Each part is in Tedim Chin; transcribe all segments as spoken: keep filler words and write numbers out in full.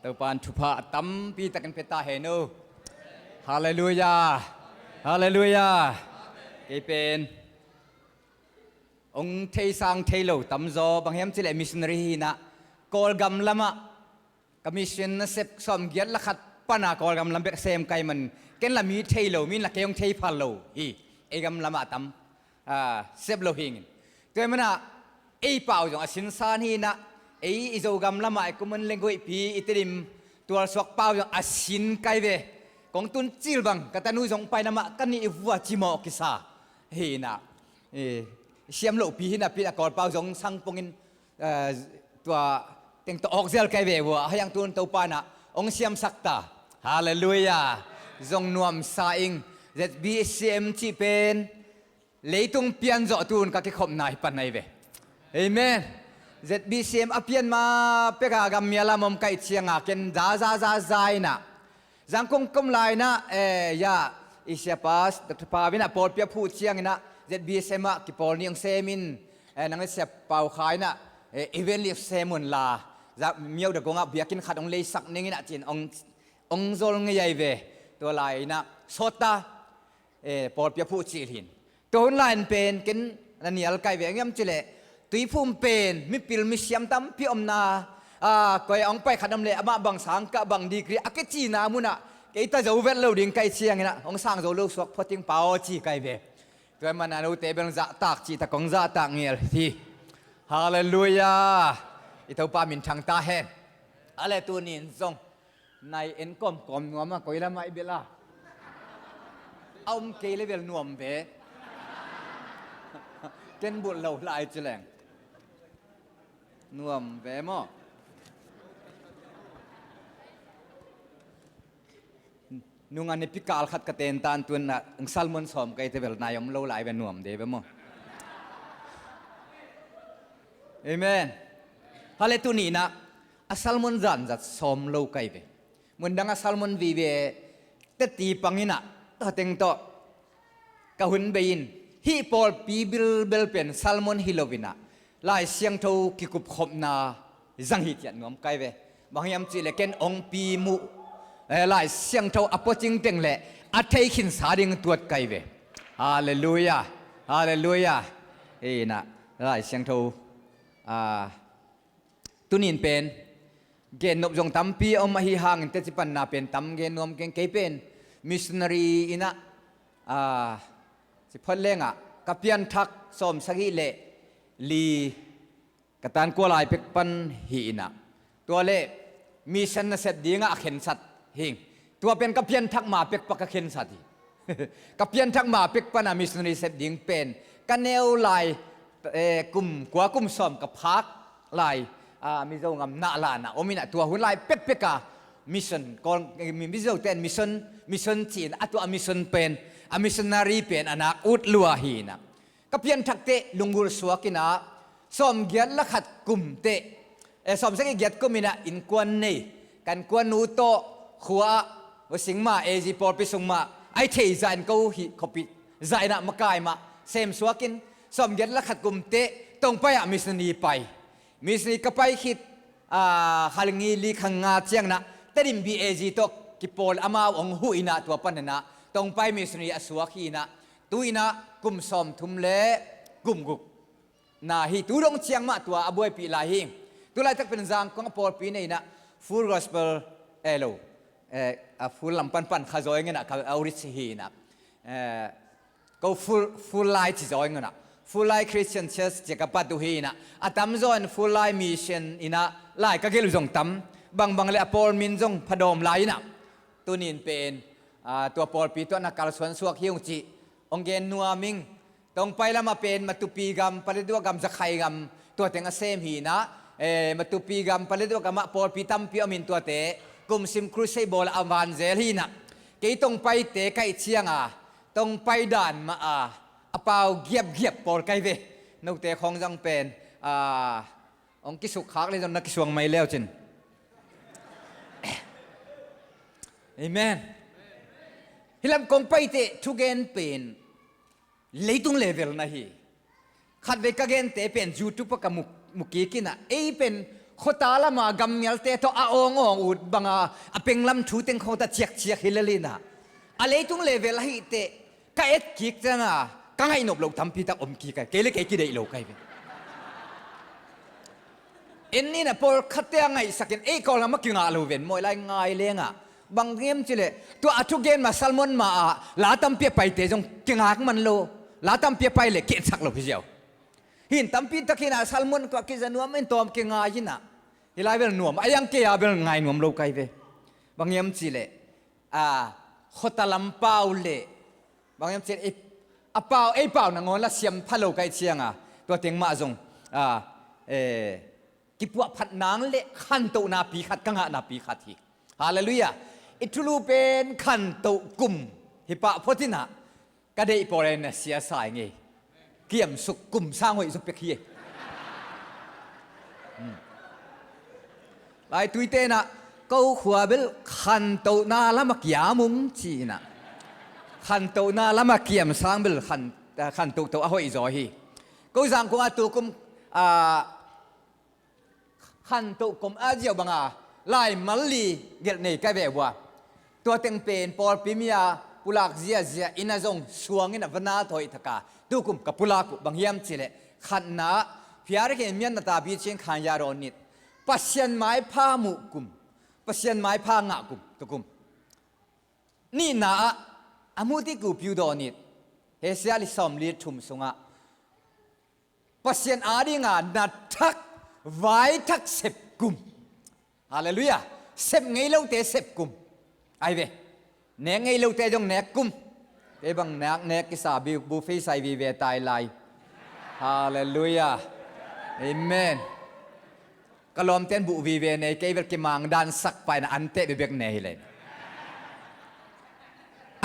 Topa'n thupha a tampi takin pia ta hen aw. Halleluiah. Halleluiah. Kei pen hong theisang thei lo tamzaw, bang hiam cih leh missionary hi-in ah, Kawlgam lamah ka mission nasep sawmgiat le khat pan a Kawlgam lam bek sem ka hih man, ken la mi thei lo, mi'n la kei hong thei phal lo hi. Ei gam lamah tam, a, sep lo hi-ing. Tua ahih manin ah ei pau zong a sinsan hi-in ah, ei i Zogam lamah i common language pi, i Tedim tualsuak pau zong a sin ka hi ve. Kong tun cil bang ka tanu zong pai lamah ka nih i vua cimawh kisa hi-in ah, i siam lohpi hi-in ah, pi a Kawl pau zong sang pongin, eh, tua teng tawh awk zel ka hi ve ua, a hiang tun Topa'n ah hong siamsak ta. Halleluiah. Zong nuamsa ing. Z B C M cih pen leitung pian zawh tun ka kikhopna hi pan ahi ve. Amen. Z B C M a pian ma pek a gam mial lam om ka hih ciang a ken za za za za in ah, Zangkong ka om lai-in ah, eh, ya, i siapa Doctor Pau in ah pawlpi a phuh ciangin ah, Z B C M ah kipawl ni hong sem in, eh, nang le siapa Pau Khai in ah, eh, event li sem un la, za, Myo Dagon ah biakinn khat hong leisak ning in ah ci-in hong, hong zol ngei ahi ve. Tua lai-in ah sawt ta, eh, pawlpi a phuh cil hi-in. Tua hun lai-in pen ken na nial ka hi ve, bang hiam cih leh Tuiphum pen mipil misiam tampi omna, a, koi a hong pai khat om leh amah bang sang kah, bang degree a kicihna mun ah kei ta zo vet lo ding ka hih ciangin ah hong sang zo lo suak phot ing Pau aw ci ka hi ve. Tua ahih manin ah note bel zahtak cih ta, kong zahtak ngel hi. Halleluiah. I Topa minthang ta hen. A le tuni-in zong nai en kawmkawm nuam a, koi lamah i bel a, a om kei le bel nuam ve. Ken bulh lo lai ci leng nuam ve maw? Nung a nipi kal khat ka ten tan tun ah, sermon sawm ka hihte bel nai om lo lai ve, nuam de ve maw? Amen. Hale, tuni-in ah a sermon zanzat sawm lo ka hi ve. Mundang a sermon vive teti pang in ah, tua teng tawh ka hun bei in, hih pawlpi bilbel pen sermon hi lo-in ah, Lai Siangtho kikupkhopna zang hi ciat nuam ka hi ve. Bang hiam cih leh ken hong pi muh, eh, Lai Siangtho a pawcing teng le a thei khinsa ding tuat ka hi ve. Halleluiah. Halleluiah. Hi-in ah, Lai Siangtho, ah, tuni-in pen gen nop zong tampi a om, ahi hangin teci panna pen tam gen nuam keng. Kei pen missionary in ah, a, ci phot leng ah ka pianthak sawmsagih le li ka tan kua lai pek pan hi-in ah, tua le mission nasep ding ah a khensat hi-ing. Tua pen ka pianthak ma pek pan ka khensat hi. Ka pianthak ma pek pan a missionary sep ding pen ka neu lai, eh, kum kua kum sawm ka phak lai, ah, Mizo ngam Nahla-ah om in ah, tua hun lai pekpek a mission, Kawl, eh, mi, Mizote in mission, mission ci-in ah, tua mission pen, a missionary pen a nak ut lua hi-in ah, ka pianthak teh lunggulh suak in ah, sawmgiat le khat kum teh, eh, sawmsagih giat kum in ah innkuan nei, ka innkuan nu tawh khua ah, Singma A G pawlpi sung mah, a hih theih zah in ko hih khuapi zah in ah makai mah sem suak in, sawmgiat le khat kum teh Tongpai ah missionary pai. Missionary ka pai khit, ah, kha li li kha nga ciangin ah Tedim B A G tawh kipawl, amau hong huh in ah, tua panin ah Tongpai missionary a suak hi-in ah, tu-in ah kum sawmthum le kum guk na hi. Tu dong ciang mah tua a buaipih lai hi. Tu laitak pen Zangkong a pawlpi nei-in ah Full Gospel, eh, lo, eh, a Full lam panpan kha zaw ing in ah, ka outreach hi-in ah, eh, ko Full, Full Lai ci zaw ing in ah, Full Lai Christian Church ci-a ka pat uh hi-in ah, a tamzaw in Full Lai Mission in ah lai ka gelh uh zong tam, bangbang le a pawl min zong phadawm lai in ah, tuni-in pen, ah, tua pawlpi tawh na kalsuan suak hi ung cih hong gen nuam ing. Tongpai lamah pen Matupi gam, Paletwa gam, Zakhai gam, tua teng a sem hi-in ah, eh, Matupi gam, Paletwa gamah pawlpi tampi om in, tuate kum sim crusade bawl a van zel hi-in ah, kei Tongpaite ka hih ciang a, Tongpai dan mah a, a pau giapgiap pawl ka hi ve. Note khawng zong pen, ah, hong kisukkhak le zong na kisuang mai leu cin. Amen. Hih lam kong pai teh thugen pen leitung level na hi. Khatvei ka gente pen YouTube ah ka mu, mu kik in ah, ei pen khuata lama gammialte tawh a awngawng ut banga a penglam thu teng khawngta ciakciak hi lel inah, a leitung level ahih teh ka et kik cianga ka ngaihnop loh tampi tak om kik ai. Kei le kei kideih lo kai ve. En inah pawlkhatte a ngaihsakin ei Kawlgam a kingah lo ven mawi lai ngai lengah. Bang hiam cileh tua a thugen ma sermon ma ah la tampi a paite zong kingak man lo. La tampi a pai le kietsak lo hi ziau. Hin tampi takin ah sermon kua kiza nuam in tawm kingai inah. Hi lai bel nuam a, a yang kei a bel ngai nuam lo kai ve. Bang hiam cileh a khuata lam pau le bang hiam cileh a pau, ei pau nangawn la siam pha lo kai cianga tua teng mah zong a, eh, kipuahphat nang le khantohna pi khat ka ngahna pi khat hi. Halleluiah. I thulu pen khantoh kum hi pah phot inah ka deih pawl en a sia sai ngei. Kiamsuk kum sang hoih zaw pek hi. Hmm. Lai tuite inah ko khua bel khantohna lama kiam ung ci inah khantohna lama kiam sang bel khan, khantoh toh a hoih zaw hi. Ko zangkung a tukum a khantoh kom a ziau banga laimal li gelh nei ka ve ua. Tua teng pen pawlpi mi a pulak ziazia ina zong suangin a va na thawi thaka tukum ka pulak uh bang hiam cileh khatna ah phiar khen mian na ta bi cin khan ya rawn nit. Pasian maipha muh kum, Pasian maipha ngah kum tukum. Nihna ah a muti kupiu dawn nit. Hesia li sawm li thum sungah Pasian adinga na thak vai thak sep kum. Halleluiah. Sep ngei lote sep kum ai ve. Nek ngei lote zong nek kum. Kei bang nek nek kisa bu fei sai vive tai lai. Halleluiah. Amen. Ka lawmten buh vive nei kei vel kimang dan sak paina an teh bebek nei hi lei.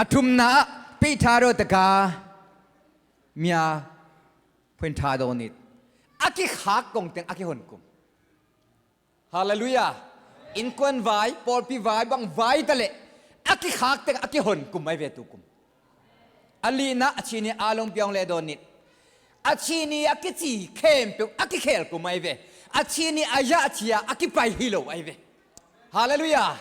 A thumna ah peih tha rawh taka mia phuin tha dawn nit. A kikhak kong teng a kihon kum. Halleluiah. Innkuan vai, pawlpi vai, bang vai ta leh a kikhak teng a kihon kum ai ve tukum. A lina a chini a longpiang le dawn nit. A chini a kici khempeuh a kikhel kum ai ve. A chini a yahchia a kipai hi lo ai ve. Halleluiah.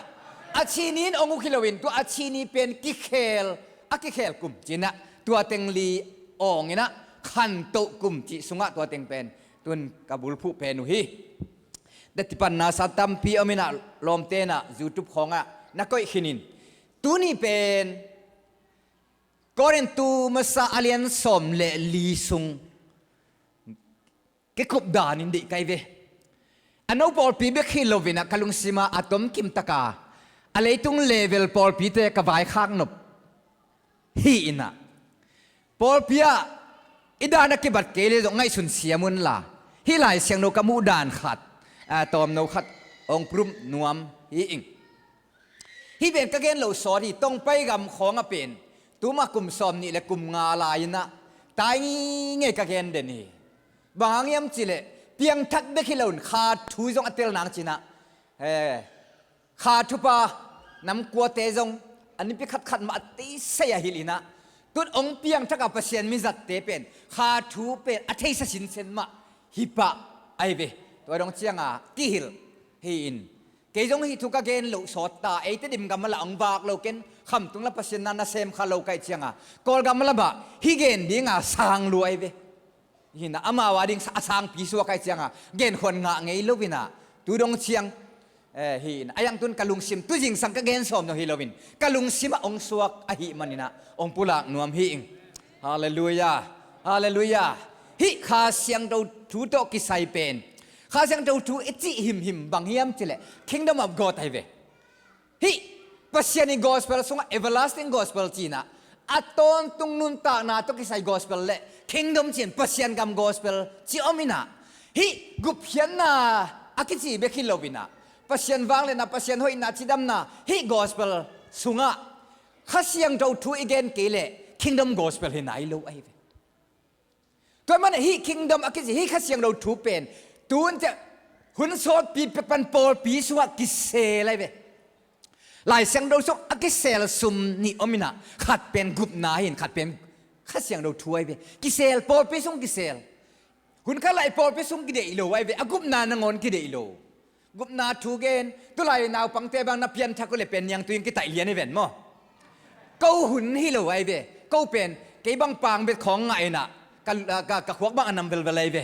A chini in ong uh hi loin tua a chini pen kikhel a kikhel kum cinah tua teng li awng inah khantoh kum cih sungah tua teng pen tun ka bulphuh pen uh hi. Datipanna sa tampi om inah lawmte inah YouTube khawngah na koih khinin tuni pen Korintu masa a lian sawm le li sung kikup danin deih kai ve. A no pawlpi bek hi loinah ka lungsima a tomkim taka a leitung level pawlpite ka vaikhak nop hi inah pawlpi ah i dan a kibat kei le zong ngaihsun siam unla hih Lai Siangtho ka muh dan khat a tawmno khat ong prum nuam hi ing. Hih pen ka gen loh sawt hi. Tongpai gam khawng a pen tuma kum sawm nih le kum nga lai-inah tai ngei ka gen den hi. Bang hang hiam cileh piangthak bek hi loin kha thu zong a tel nang cinah, eh, kha thupa namkuate zong a nipi khatkhat mah a teisei a hilh inah tun ong piangthak a Pasian mizatte pen kha thu pen a theisa sinsen mah hi pah ai ve. Tua dong cianga kihilh hi-in kei zong hih thu ka gen loh sawt ta, eite dim gam a lah ong vak lo ken khamtung la Pasian na na sem kha lo kaih cianga Kawlgam a lah bah hih gen dinga sang lua ai ve. Hinah amau a ding a sangpi suak kaih cianga genkhuan ngah ngei lo inah tu dong ciang, eh, hi inah a yangtun ka lungsim tu zingsang ka gen sawm no hi loin ka lungsimah ong suak ahih maninah ong pulak nuam hi ing. Halleluiah. Halleluiah. Hih Kha Siangtho thu tawh kisai pen Kha Siangtho thu i cih himhim bang hiam cileh Kingdom of God ahi ve. Hih Pasian i gospel sungah everlasting gospel cinah a tawntung nuntakna tawh kisai gospel le Kingdom cin Pasian gam gospel ci om inah hih gupkhiatna a kici bek hi loinah Pasian vangliatna, Pasian hoihna, cidamna hih gospel sungah Kha Siangtho thu i gen kei leh Kingdom gospel hi nai lo ahi ve. Tua hi manah hih Kingdom a kici hih Kha Siangtho thu pen tun ciah hun sawtpi pek pan pawlpi sungah kisel ahi ve. Lai Siangtho sung a kisel sum nih om inah khat pen gupna hi-in khat pen Kha Siangtho thu ahi ve. Kisel pawlpi sung kisel. Hun khat lai pawlpi sung kideih lo ahi ve. A gupna nangawn kideih lo. Gupna thu gen, tulai naupangte bang na pianthak uh le pen niangtui in kitaih lian hi ven maw. Ko hun hi lo ai ve, ko pen kei bang pang bet khawng ngah inah, ka, ka, ka khuak bang a nam velvel ai ve.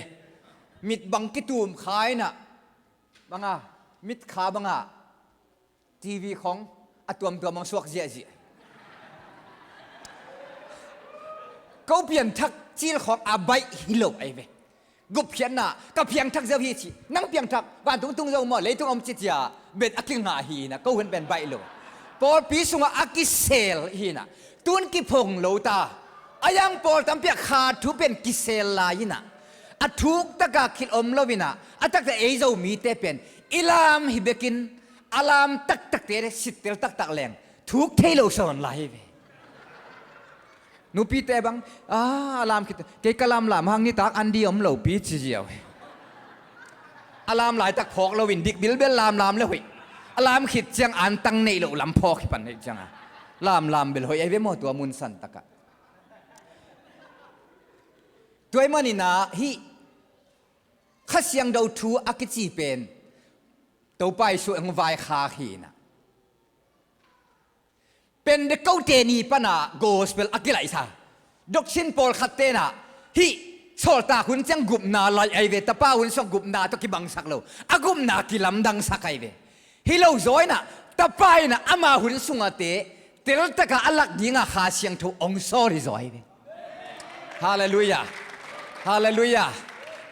Mit bang kitum kha inah, banga, mit kha banga, T V khawng a tuamtuam hong suak ziahziah. Ko pianthak cil khawng a baih hi lo ai ve. Gupkhiatna, ka piangthak zo hi ci. Nang piangthak, vantung tung zo maw, leitung om cicia bet a kingah hi inah, ko hun pen baih lo. Pawlpi sungah a kisel hi inah, tun kiphong lo ta. A yang pawl tampiak kha thu pen kisel lai inah, a thuk taka khil om lo inah, a taktak ei Zomite pen i lam hi bekin, a lam taktakte sittel taktak leng thuk thei lo sawn lai hi ve. Nupite bang, a, a lam khit, kei ka lamlam hang nitak an di om lo pi ci ziau hi. A lam laitak phawk loin dik bilbel lamlam le hoih. A lam khit ciang an tang neih loh lam phawk hi pan neih cianga lamlam bel hoih ai ve maw, tua mun san takah. Tua ahih maninah hih Kha Siangtho thu a kici pen Topa Jesu hong vaikhak hi inah, Pentecost ni pana gospel a kilaihsa. Doctrine pawlkhat tenah hih sawltak hun ciang gupna laih ai ve, tapa hun sung gupna tawh kibangsak lo, a gupna kilamdangsak ai ve. Hi lo zaw inah, tapa inah ama hun sungate teltaka a lak dinga Kha Siangtho ong sawl hi zaw ai ve. Halleluiah. Halleluiah.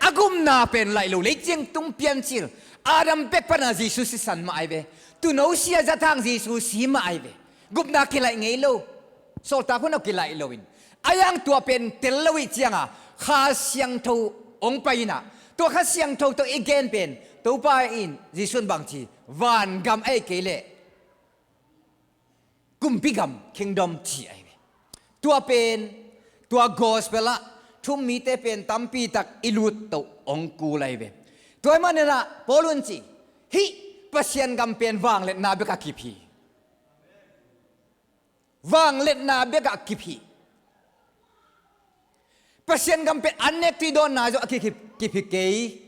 A gupna pen laih lo, leicing tung piancil Adam bek pana Jesu sisan mah ai ve. Tuuno sia zathang Jesu si mah ai ve. Gupna kilaih ngei lo. Sawltak hun a kilaih loin, a yang tua pen tel lo ih cianga Kha Siangtho ong pai inah, tua Kha Siangtho tawh i gen pen Topa in Jesu in bangci, vangam ahi kei leh kumpi gam, kingdom ci ai ve. Tua pen, tua gospel ah thum mite pen tampi tak i lut toh ong kul ai ve. Tua ahih maninah Paul un ci, hih Pasian gam pen vangliatna bek a kip hi. Vangliatna bek a kip hi. Pasian gam pen an nek tui dawnna zong a kikip, kip hi kei.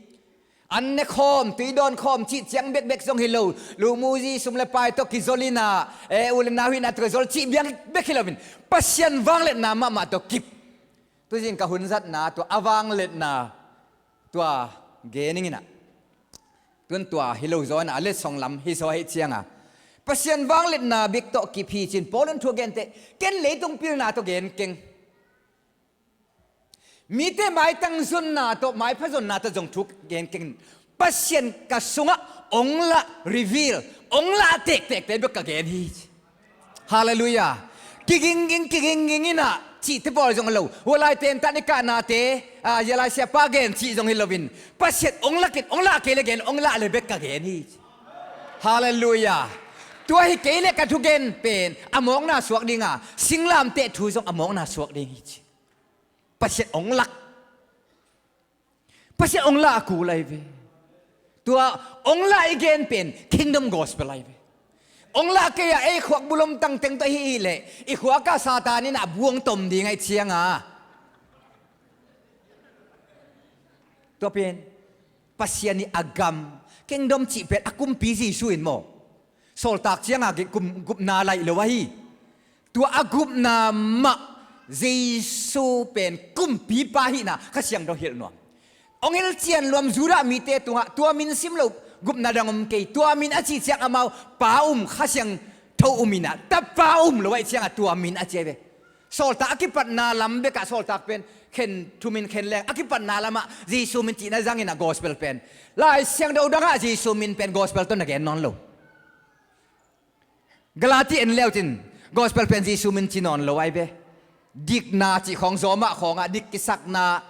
An ne khawm, tui dawn khawm cih ciang bekbek zong hi lo. Lumuzi sum le pai tawh kizol inah, e, u le nau hihna tawh kizol cih biang bek hi loin, Pasian vangliatna mahmah tawh kip. Tuzing ka hun zatna tua a vangliatna tua gen ing inah, tun tua hi lo zaw inah, a letsong lam hi zaw ahih cianga Pasian vangliatna bek tawh kip hi ci-in Paul in thu a genteh, ken leitung pilna tawh gen keng. Mite maitang zonna tawh, maipha zonna tawh zong thu gen keng. Pasian ka sungah ong lah reveal, ong lah tektekte bek ka gen hi ci. Halleluiah. Kigingging, kigingging inah cihte pawl zong a lo. Hualai tentan i kahnate, a, zialai siapa gen cih zong hi loin, Pasian ong lah kei, ong lah kei le gen, ong lah le bek ka gen hi ci. Halleluiah. Tua hi kei le ka thugen pen a mawkna suak dinga, singlamteh thu zong a mawkna suak ding hi ci. Pasian ong lah. Pasian ong lah a kul ai ve. Tua ong lah i gen pen kingdom gospel ai ve. Ong lah kei a ei khuak bulom tangteng tawh hi leh i khuaka Satan inah buang tom ding ai cianga. Tua pen Pasian ih a gam, kingdom cih pen a kumpi Jesu in maw, sawltak cianga gupna laih lo ahi. Tua a gupna mah Jesu pen kumpipa hihna Kha Siangtho hilh nuam. Ong hilhcian luam Judah mite tungah tua min sim lo gupna dang om kei. Tua min a cih ciang amau pa um, Kha Siangtho um inah, tapa um lo ahih cianga tua min a ci ai ve. Sawltak a kipatna lam bekah sawltak pen khen, thumin khen leng a kipatna lamah Jesu min cihna zangin a gospel pen, Lai Siangtho dangah Jesu min pen gospel tawh na gen nawn lo. Galati en leucin gospel pen Jesu min ci nawn lo ai ve. Dikna cih khawng zawmah khawngah dik kisakna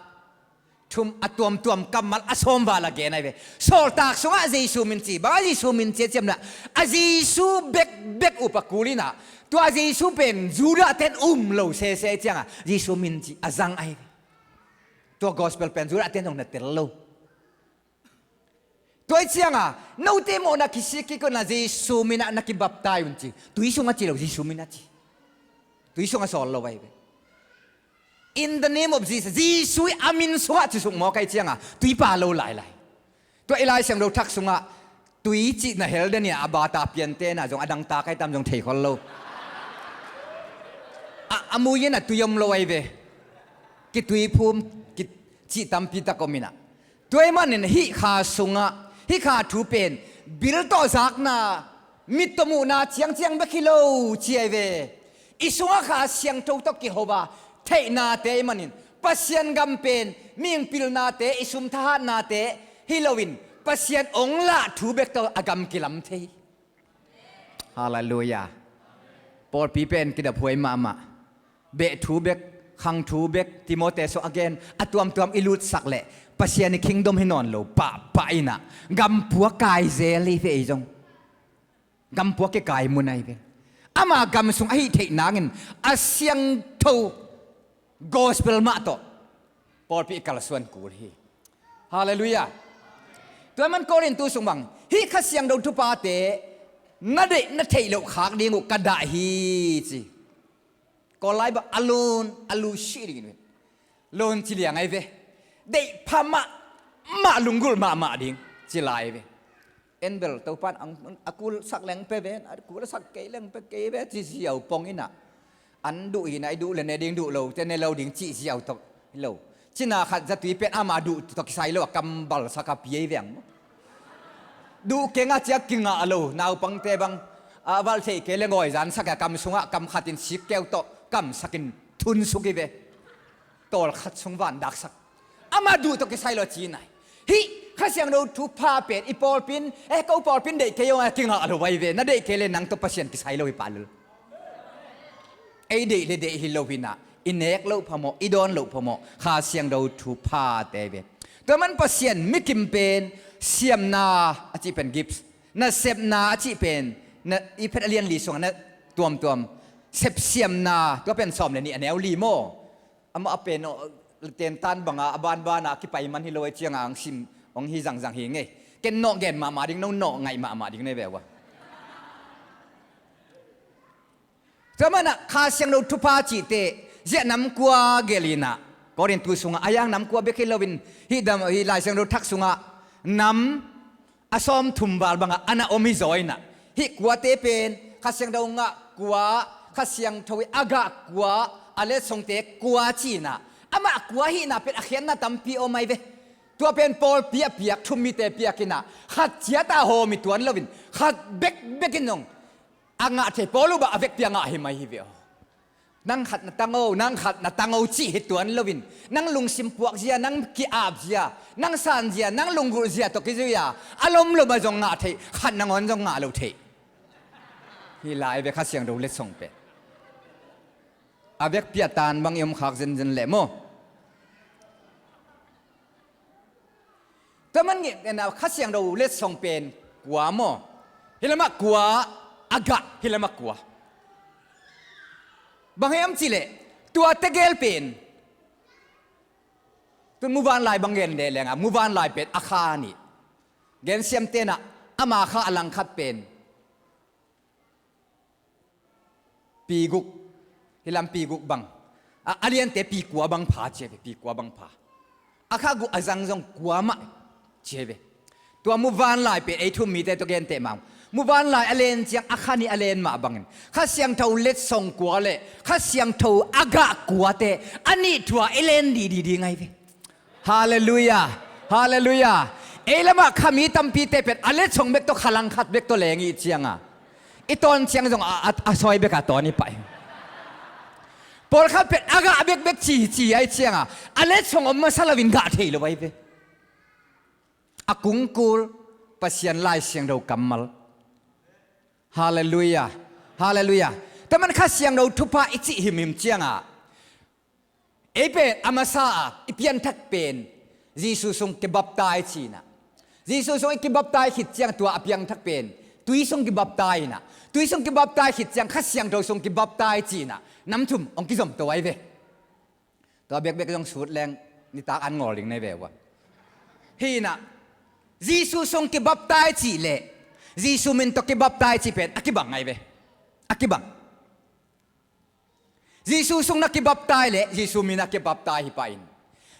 thum a tuamtuam kammal a sawmval a gen ai ve. Sawltak sungah Jesu min ci, bang a Jesu min ci a ciamna, a Jesu bekbek up a kul inah, tua Jesu pen Judah ten um lo sese cianga Jesu min ci a zang ai ve. Tua gospel pen Judah ten zong na tel lo. Tua ih cianga note mawh na kisik kik unla Jesu minah na kibaptai un ci. Tui sungah ci lo, Jesu minah ci. Tui sungah sawl lo ai ve. In the name of Jesus. Jesu ih a min sungah ci suk mawk ai cianga tui pa lo lailai. Tua i Lai Siangtho thak sungah Tui cih na hel den nia, a bata piante na zong a dangta kai tam zong thei khol lo. A, a mui in a tui om lo ai ve. Kitui phum ki cih tampi tak om ina. Tua ahih manin hih kha sungah hih kha thu pen bil tawh zakna, mit tawh muhna ciangciang bek hi lo ci ai ve. I sungah Kha Siangtho tawh kiho a theihnate ahih manin Pasian gam pen mihing pilnate, i sum thahatnate hi loin Pasian hong lah thu bek tawh a gam kilam thei. Halleluiah. Pawlpi pen kidophuai mahmah. Beh thu bek, khang thu bek, Timoti sung a gen a tuamtuam i lutsak leh Pasian i kingdom hi nawn lo pahpah ina, gampua kai zel hi ve ei zong. Gampua kikai mun ai ve. Ama gam sung ahih theih nangin a siangtho gospel mah tawh pawlpi i kalsuan kul hi. Halleluiah. Tua man Korintu sung bang hih Kha Siangtho thuphate na deih na theih loh khak ding uh ka dah hi ci. Kawl lai bang a lun a lu sih dingin uh. Lun ci liang ai ve. Deih pha mahmah lunggulh mahmah ding ci lai ai ve. En bel Topan ang a kulsak leng pe ve, a kulsak kei leng pe kei ve ci ziau pong ina. An duh hina i duh le ne ding, duh lo te ne lo ding cih ziau tawh hi lo. Cina khat zatui pen ama duh tawh kisai lo a kambalsak a piai veng maw? Duh keng a ciak kingah lo, naupangte bang a valh theih kei le ngawizan sak a kam sungah kam khatin sikkeu tawh kamsakin thunsuk hi ve. Tawlkhat sung van daksak. Ama duh tawh kisai lo a ci nai. Hih Kha Siangtho thupha pen i pawlpin, eh, ko pawlpin deih kei ong a kingah lo vai ve. Na deih kei le nang tawh Pasian kisai lo hi pah lel. Ei deih le deih hi lo hi na, i nek loh phamawh, i dawn loh phamawh Kha Siangtho thuphate ve. Tua man Pasian mikim pen siamna a cih pen gifts, nasepna a cih pen na i phet a lian li sungah na tuamtuam sepsiamna, tua pen sawm le nih a neu li maw? Amah a pen tentan banga a banbana kipai man hi lo ai cianga ang sim hong hi zangzang hi ngei. Ken nawh gen mahmah ding, no nawh ngaih mahmah ding nei ve ua. Tua manah Kha Siangtho thupha cihte ziah nam kua gel inah Korintu sungah a yang nam kua bek hi loin hih dam hih Lai Siangtho thak sungah nam a sawmthum val bangah a na om hi zaw inah hih kuate pen Kha Siangtho ngah kua, Kha Siangtho i a gah kua, a letsongte kua ci inah amah kua hihna pen a khiatna tampi om ai ve. Tua pen pawlpi a piak, thu-um mite piak inah khat ciat a hawm hi tuan loin khat bekbek in zong a ngah thei. Paul uh bah a vekpi a ngah hi mai hi ve aw. Nang khat na tang o, nang khat na tang o cih hi tuan loin nang lungsim puak zia, nang ki-ap zia, nang san zia, nang lunggulh zia tawh kizui a a lomlom a zong ngah thei, khat nangawn zong ngah lo thei. Hi lai ve Kha Siangtho letsong pen a vekpi a tan bang i om khak zenzen leh maw? Tua man ngi ena Kha Siangtho letsong pen kua maw? Hi lamah kua, a gah hi lamah kua. Bang hiam cihleh tua tegel pen tun muvanlai bang gen leh lenga muvanlai pen a kha nih. Gensiam tenah ama kha a langkhat pen pi guk, hi lam pi guk bang. A, a liante pi kua bang pha ci ai ve, pi kua bang pha. A kha guk a zang zong kua mah ci ai ve. Tua muvanlai pen ei thu-um mite tawh genteh mah. Muvanlai a len ciang a kha nih a len mah bangin Kha Siangtho letsong kua le Kha Siangtho a gah kuate a nih thu-a i len didi ding ai ve. Halleluiah. Halleluiah. Ei lamah kha mi tampite pen a letsong bek tawh kha langkhat bek tawh leng i cianga i tawn ciang zong a, a, a sawi bek a tawn i pai. Pawlkhat pen a gah bekbek ci ci ai cianga a letsong om masa loin gah thei lo ai ve. A kungkul Pasian Lai Siangtho kammal. Halleluiah. Halleluiah. Tua man Kha Siangtho thupha i cih himhim cianga ei pen a masa a i pianthak pen Jesu sung kibaptai cinah Jesu sung i kibaptai khit ciang tua a piangthak pen tui sung kibaptai inah tui sung kibaptai khit ciang Kha Siangtho sung kibaptai cinah nam thum hong kizom to ai ve. Tua bekbek zong sut leng nitak an ngawl ding nei ve ua. Hi inah Jesu sung kibaptai cih le Jesu min tawh kibaptai cih pen a kibang ai ve. A kibang. Jesu sung na kibaptai le Jesu min a kibaptai hi pah in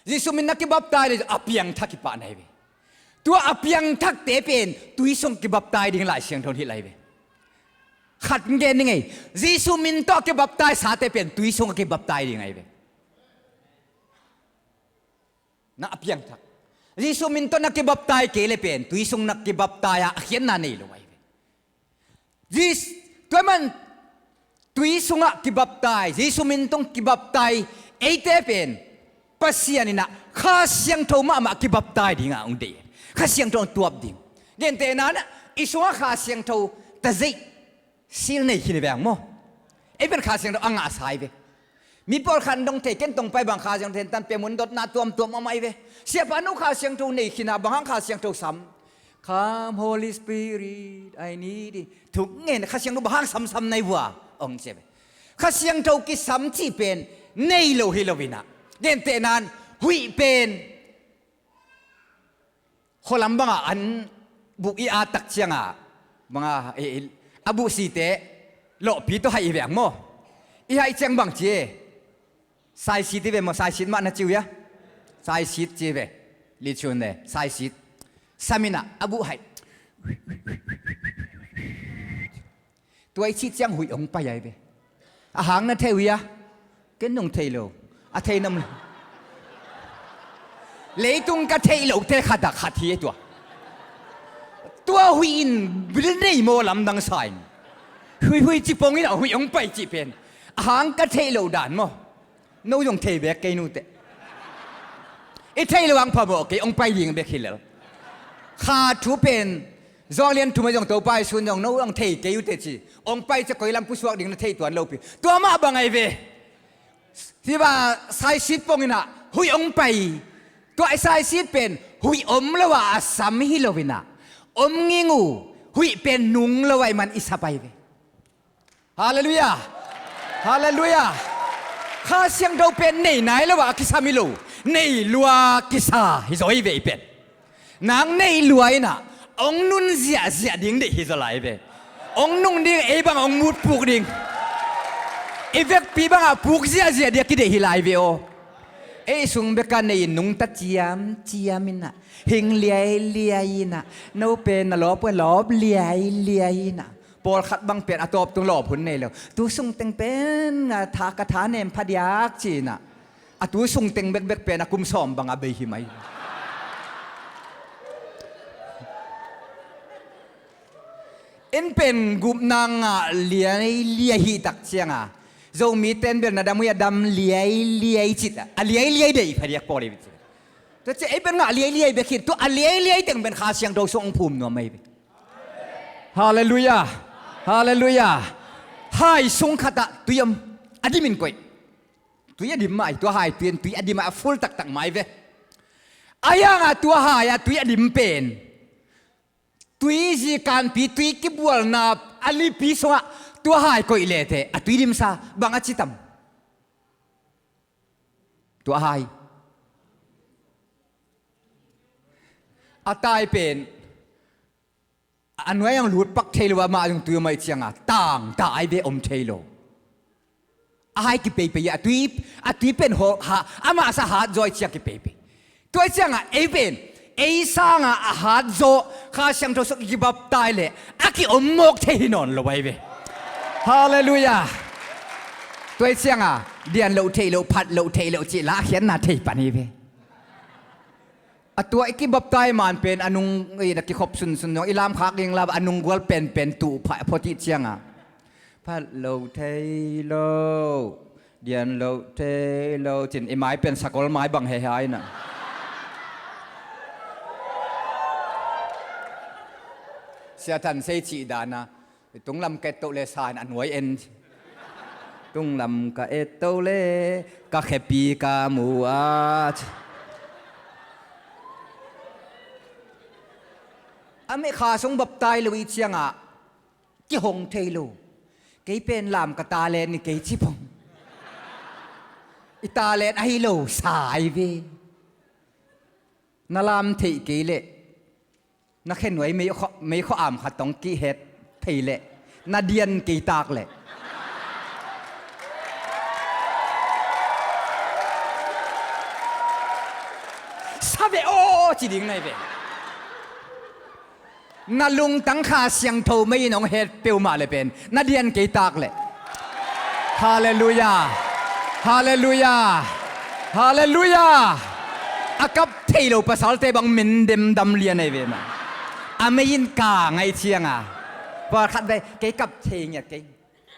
Jesu min na kibaptai le a piangthak hi pah nai ve. Tua a piangthakte pen tui sung kibaptai ding Lai Siangtho in hilh lai ve. Khat gen ding ei. Jesu min tawh kibaptaisate pen tui sung a kibaptai ding ahi ve. Na a piangthak. Jesu min tawh na kibaptai kei le pen tui sung na kibaptai a, a khiatna nei lo ahi ve. Tua man tui sungah kibaptai, Jesu min tawh kibaptai eite pen Pasian in ah Kha Siangtho mahmah kibaptai dingah hong deih. Kha Siangtho hong tuap ding. Gentehna in ah i sungah Kha Siangtho tazeih sil nei khin hi veng maw? Ei pen Kha Siangtho a ngahsa hi ve. Mi pawlkhat dong thei ken tong pai bang Kha Siangtho thei tan pe mun dotna tuamtuam a mai ve. Siapa no Kha Siangtho nei khin a bang hang Kha Siangtho sam? Come Holy Spirit, I need it. Thuk ngen Kha Siangtho bang hang samsam nai vua ong ci ve. Kha Siangtho kisam cih pen nei lo hi lo in ah. Gentehna in huih pen khualam bangah an buh i at tak ciangah bangah a buh site lawhpi tawh haih i veng maw? I haih ciang bang ci e. Saisit i ve maw? Saisit mah na ci uh ia? Saisit ci ve. Li cun le saisit. Sam in ah a buh haih. Tua i cih ciang huih hong pai ahi ve. A hang na thei uh ia? Ken nong thei lo. A thei nam lo. Leitung ka theih lote khat ah khat hi tua. Tua huih in bil nei maw lamdang sa in. Huih huih ci pong in ah huih hong pai cih pen a hang ka theih lo dan maw? No zong thei bek kei nute. I theih lo ang phamawh kei ong pai ding bek hi lel. Kha thu pen zong lian thum a zong Topa i sun zong no ong thei kei ute ci. Ong pai cia koi lam pusuak ding na theih tuan lopi. Tua mah bang ahi ve. Hi ba saisit pong in ah huih ong pai. Tua i saisit pen huih om lo ah a sam hi lo in ah om nging uh. Huih pen nung lo ahi man i sap ahi ve. Halleluiah. Halleluiah. Kha Siangtho pen nei nai lo ah a kisam hi lo. Nei lua kisa hi zaw hi ve i pen. Nang nei lua in ah ong nun ziahziah ding deih hi zaw lai ve. Ong nung ding ei bang ong mut puk ding. I vekpi bangah puk ziahziah ding a kideih hi lai ve aw. Ei sung beka nei in nungta ciamciam in ah hing liailiai in ah no pen na lawp uh a lawp liailiai in ah. Pawlkhat bang pen a tawp tung lawp hun nei lo. Tu sung teng pen a tha ka tha nem phadiak ci-in ah. A tu sung teng bekbek pen a kum sawm bang a bei hi mai. En pen gupna ngah liailiai hi tak cianga Zomi ten bel na dam uh a dam liailiai cit a liailiai deih phadiak pawl hi. Tua ci ei pen ngah liailiai bek hi. Tua a liailiai teng pen Kha Siangtho sung hong phum nuam ahi ve. Halleluiah. Halleluiah. Hai sung khatah tui om a dimin koih. Tui a dim mah ahi tua hai tui in tui a dim mah a full taktak mah ahi ve. A hiangah tua hai ah tui a dim pen tui zikanpi tui kibualna a lipi sungah tua hai koih lete a tui dimsa bang a citam. Tua hai a tai pen a nuai ang lut pak thei lo a mah zong tui om ahi cianga tangta ai ve om thei lo. A hai kipeipei a tui a tui pen hawk ha amah sa hat zaw ahi ciang kipeipei. Tua ahi cianga ei pen ei sanga a hat zaw Kha Siangtho suk i kibaptai le a ki om mawk thei hi nawn lo ahi ve. Halleluiah. Tua ahi cianga dian loh theih loh phat loh theih loh cih la a khiatna thei pan hi ve. A tua i kibaptai man pen a nung i na kikhop sunsun zong i lamkhak ding la a nung gual penpen tuh phah photih cianga phat lo thei lo dian lo thei lo cin i mai pen sakol mai bang he hai na. Sia Than Sei cih dana. Tunglam ka et toh le sa in a nuai en. Tunglam ka et toh le ka khepi ka mu a. A meh Kha sung baptai lo i ciangah kihong thei lo. Kei pen lam ka talent ni kei ci pong. I talent ahi lo sa ai ve. Na lam theih kei leh na khenuai meikhuah am khat tong kih het phei leh na dian kei tak leh sa ve aw ci ding nai ve. Na lungtang Kha Siangtho mei in hong het peuhmah le pen na dian kei tak leh. Halleluiah. Halleluiah. Halleluiah. A kap thei lo pasalte bang mendem dam lian ahi ve mah. A mei in ka ngaih cianga pawlkhat ve, kei kap thei ngiat kei.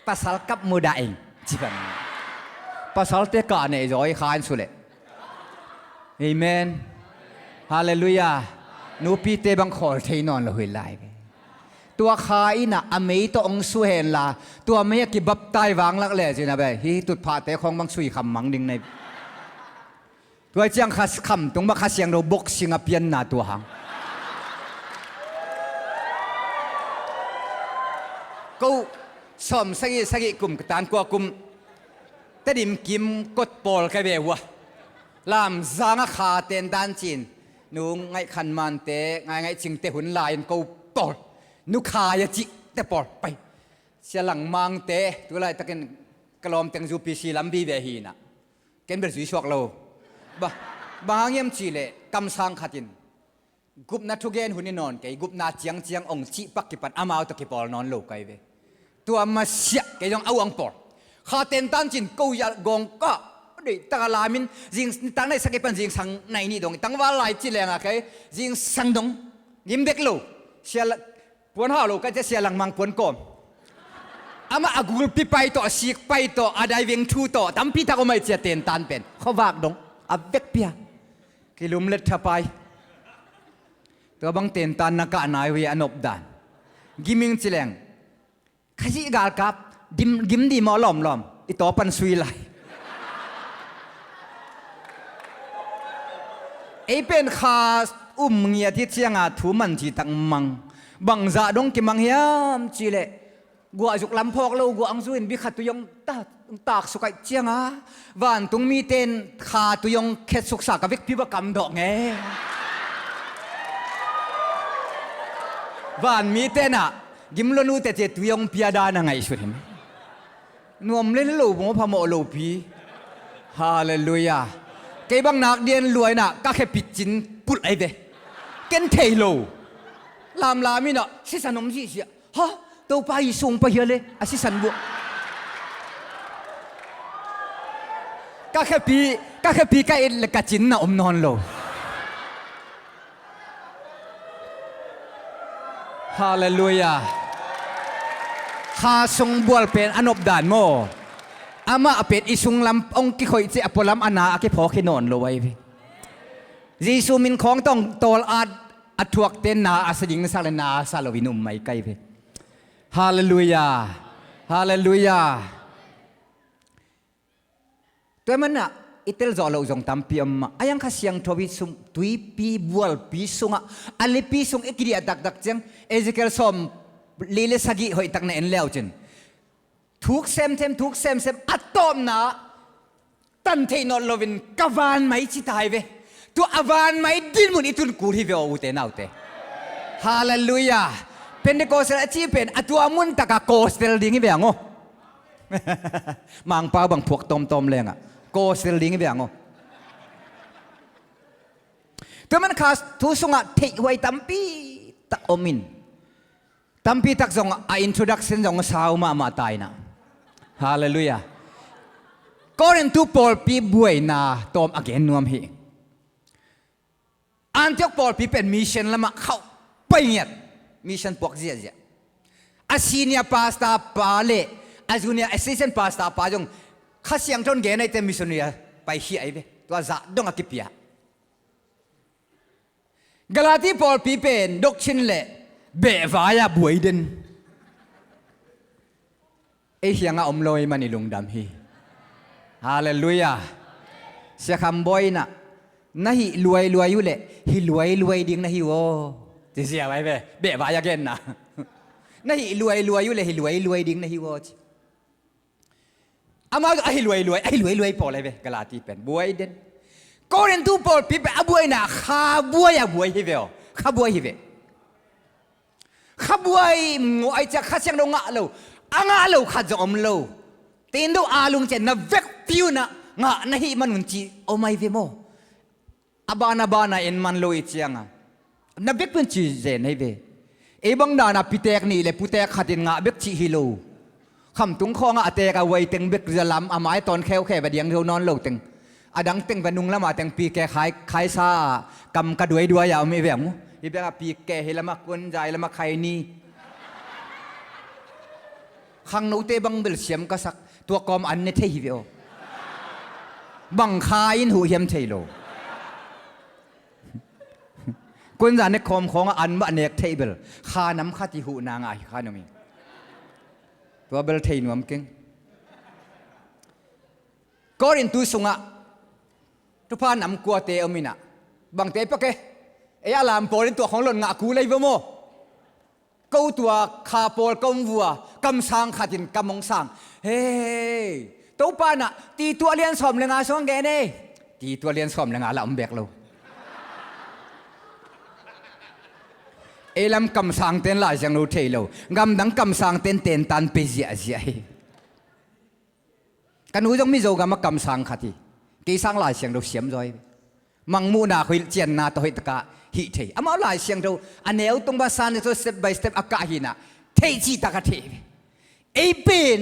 Pasal kap mudah ing ci bang. Pasalte kah neih zaw i khan su leh. Amen. Halleluiah. Nupite bang khawl thei nawn lo hi lai ve. Tua Kha in a mei tawh hong su henla, tua mei a kibaptai vanglak le cina ve, hih tutphahte khawng bang sui kham mang ding nei. Tua ciang Kha Khamtung mah Kha Siangtho boxing a pianna tua hang. Ko sawm sagih sagih kum ka tan kua kum Tedim kim kot pawl ka ve uh a, Lamzang a Kha tentan cin, nu ngaihkhan mante ngaingaih cingte hun lai-in ko pawl, nu Khai a cihte pawl pai. Sia Langmangte tulaitakin ka lawmteng zu P C lam vive hi inah. Ken bel zui suak lo. Ba, bang hang hiam cihleh kamsang khat in gupna thugen hun i nawn kei, gupna ciangciang hong cih pak kipan amau tawh kipawl nawn lo kai ve. Tua masiah kei zong a uang pawl. Kha tentan cin ko yal gawng kah deih taka lamin zing tang nai sak kipan zingsang nai nih dong i tangval lai ci lenga kei zingsang dong gim dek lo. Sia la, puan hau lo ka cia Sia Langmang puan kawm. Amah a gulpi pai tawh, a sik pai tawh, a diving thu tawh, tampi tak om ai cia tentan pen. Khuavak dong a vekpi a kilum let thapai. Tua bang tentan na kah nai uh hi a nopdan. Giming ci leng. Khazih galkap dim, gim di maw lawmlawm. I taw pan sui lai. Ei pen Kha um ngiat hi cianga thu man citak mang. Bangzah dong kimang hiam cihleh guah zuk lam phawk lo, guah ang zu in bikha tui hong ta, taksuk aih cianga vantung mite in Kha tui hong khetsuksa ka vekpi bang kam dawh nge. Van mite inah gimlo nu tete tui hong pia dan a ngaihsut hi. Nuam le lo maw phamawh lopi. Halleluiah. Kei bang nak dian luai inah ka khepi cin pulh ahi ve. Ken thei lo. Lamlam inah sisan om sihsiah. Ha? Topa i sung pahia le a sisan buah. Ka khepi, ka khepi ka et le ka cin na om nawn lo. Halleluiah. Kha sung bual pen a nopdan maw? Amah pen i sunglam hong kikhoih ci a pualam a na a kiphawk hi nawn lo ahi ve. Jesu min khawng tawng tawl at a thuakte na a sa ding na sak le na a sa loin um mai kai ve. Halleluiah. Halleluiah. Tua manah i tel zawh loh zong tampi om mah. A yang Kha Siangtho i sung tuipi bualpi sungah a lipi sung i kidiah taktak ciang Ezekiel sawm li le sagih hoihtak na en leucin thuk semsem, thuk semsem a tawpna tan theih nawn loin ka vanmai ci tai ve. Tua a vanmai dinmun i tun kul hi ve aw ute naute. Halleluiah. Pentecostal a ci pen a tua mun taka kostel ding hi ve ang aw. Mangpau bang phuak tawmtawm lengah kostel ding hi ve ang aw. Tua man Kha thu sungah theihhuai tampi tak om in. Tampi tak zong a introduction zong sau mahmah ta inah. Halleluiah. Korintu pawlpi buaina tawm a gen nuam hi. Antiok pawlpi pen mission lamah khauh pai ngiat. Mission puak ziahziah. A senior pastor pa le a junior assistant pastor pa zong Kha Siangtho in gen aite missionary a pai hi ahi ve. Tua zah dong a kipia. Galati pawlpi pen doctrine le behvai-a buai den. Ei hiangah om lo ei man i lungdam hi. Halleluiah. Sia Kham Bawi inah na hih luailuai uh leh hih luailuai ding na hi uh aw. Ci ziau ai ve. Behvai a genna. Na hih luailuai uh leh hih luailuai ding na hi uh aw ci. Amau a hi luailuai, a hi luailuai pawl ahi ve, Galati pen buai den. Korintu pawlpi pen a buaina kha buai a buai hi ve aw. Kha buai hi ve. Kha buai ngawh ai ciah Kha Siangtho ngah lo, a ngah lo khat zong om lo. Tein do a lungcian na vekpi unah ngah na hih manun ci om ai ve maw? A bana bana en man lo i cianga na vekpi un ci zen hei ve. Ei bang dana pitek nih le putek khat in ngah bek cih hi lo. Khamtung khawngah a tek a wai teng bek zalam a mai tawn kheukheu a diang zo nawn lo teng. A dang teng va nung lama teng pike khai, khaisa a kam ka duaiduai a om i veng mu. Hi bek a pike hi lama kunzai lama khaini. Khangnote bang bel siam ka sak tua kawm an ne thei hi ve aw. Bang kha in huh hiam thei lo. Kunza ne khawm khawngah an mah nek theih bel kha nam khat i huhna ngah hi kha numi. Tua bel thei nuam keng. Korintu sungah thupha nam kuate om inah bangte pak e. Ei a lam pawl in tua khawng lon ngah kul ei va maw? Ko tua kha pawl ka um vua, kamsang khat in kam hong sang. Hei, Topa nah Titu a lian sawm le nga sung gen ei. Titu a lian sawm le nga la om bek lo. Ei lam kamsang ten Lai Siangtho thei lo, gamdang kamsang ten tentan pe ziahziah hi. Ka nu zong Mizo gam a kamsang khat hi. Kei sang Lai Siangtho siam zaw hi. Mangmuhna hoih cianna tawh hoih taka hih thei. Amau Lai Siangtho a neu tung ba san tawh step by step a kah hinah theih cih taka thei hi. Ei pen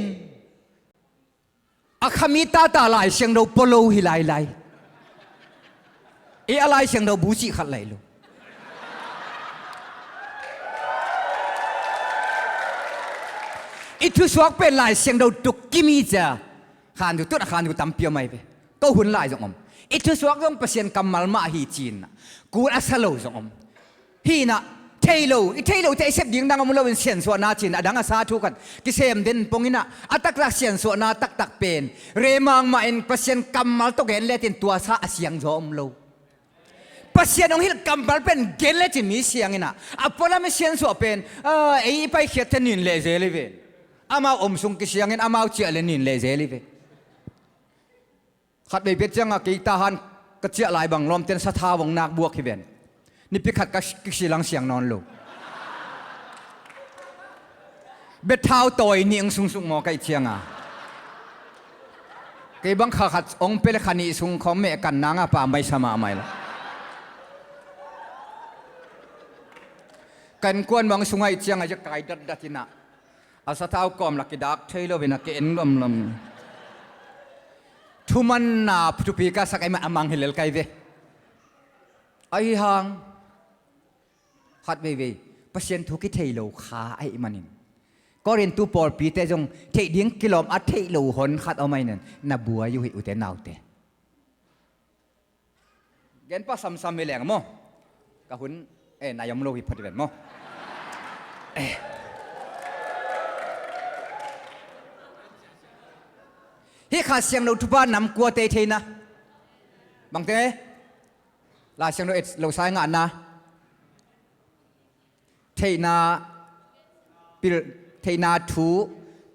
a khami tata Lai Siangtho polo hi lailai. Ei a Lai Siangtho bu cih khat lai lo. I thusuak pen Lai Siangtho tuk kimi cia. Khantu tun a khantu tampi om ai ve. Ko hun lai zong om. I thusuak zong Pasian kammal mah hi cinah kul a sa lo zong om. Hinah thei lo, i thei lo te i sep ding dang om loin siansuahna cin a dang a sa thu khat kisem den pong inah a taktak siansuahna taktak pen remang mah in Pasian kammal tawh gen letin tua sa a siang zaw om lo. Pasian hong hilh kammal pen gen lecin mi siang inah a pualam i siansuah pen, ah, ei i paikhiat te nin leh zel i ve. Amau om sung kisiangin amau ciah le nin leh zel i ve. Khat bei pet cianga kei tahan ka ciah lai bang lawmten sathau hong nak buak hi ven. Nipi khat ka kisilang siang nawn lo. Bethau tawi nih ang sungsuk maw kaih cianga kei bang kha khat ong pele kha nih sung khawng meh kan nanga pa mai sa mahmai lo. Kan kuan bang sungah ih cianga ia kai datdat inah a sathau kawm la kidak thei lo inah ki en lomlom. Thumanna thupi ka sak ai mah a mang hi lel kai ve. Ahi hang khat veivei Pasian thu kithei lo kha ahih manin Korintu pawlpite zong theih ding kilawm a theih lo hon khat om ahi nan na buai uh hi ute naute. Genpa samsam hi leng maw? Ka hun e nai om lo hi phot hi ven maw? Eh. Hi kha siang lo thupa nam kua tei theina bangte Lai Siangtho et lo sai ngahna. Theihna pil, theihna thu,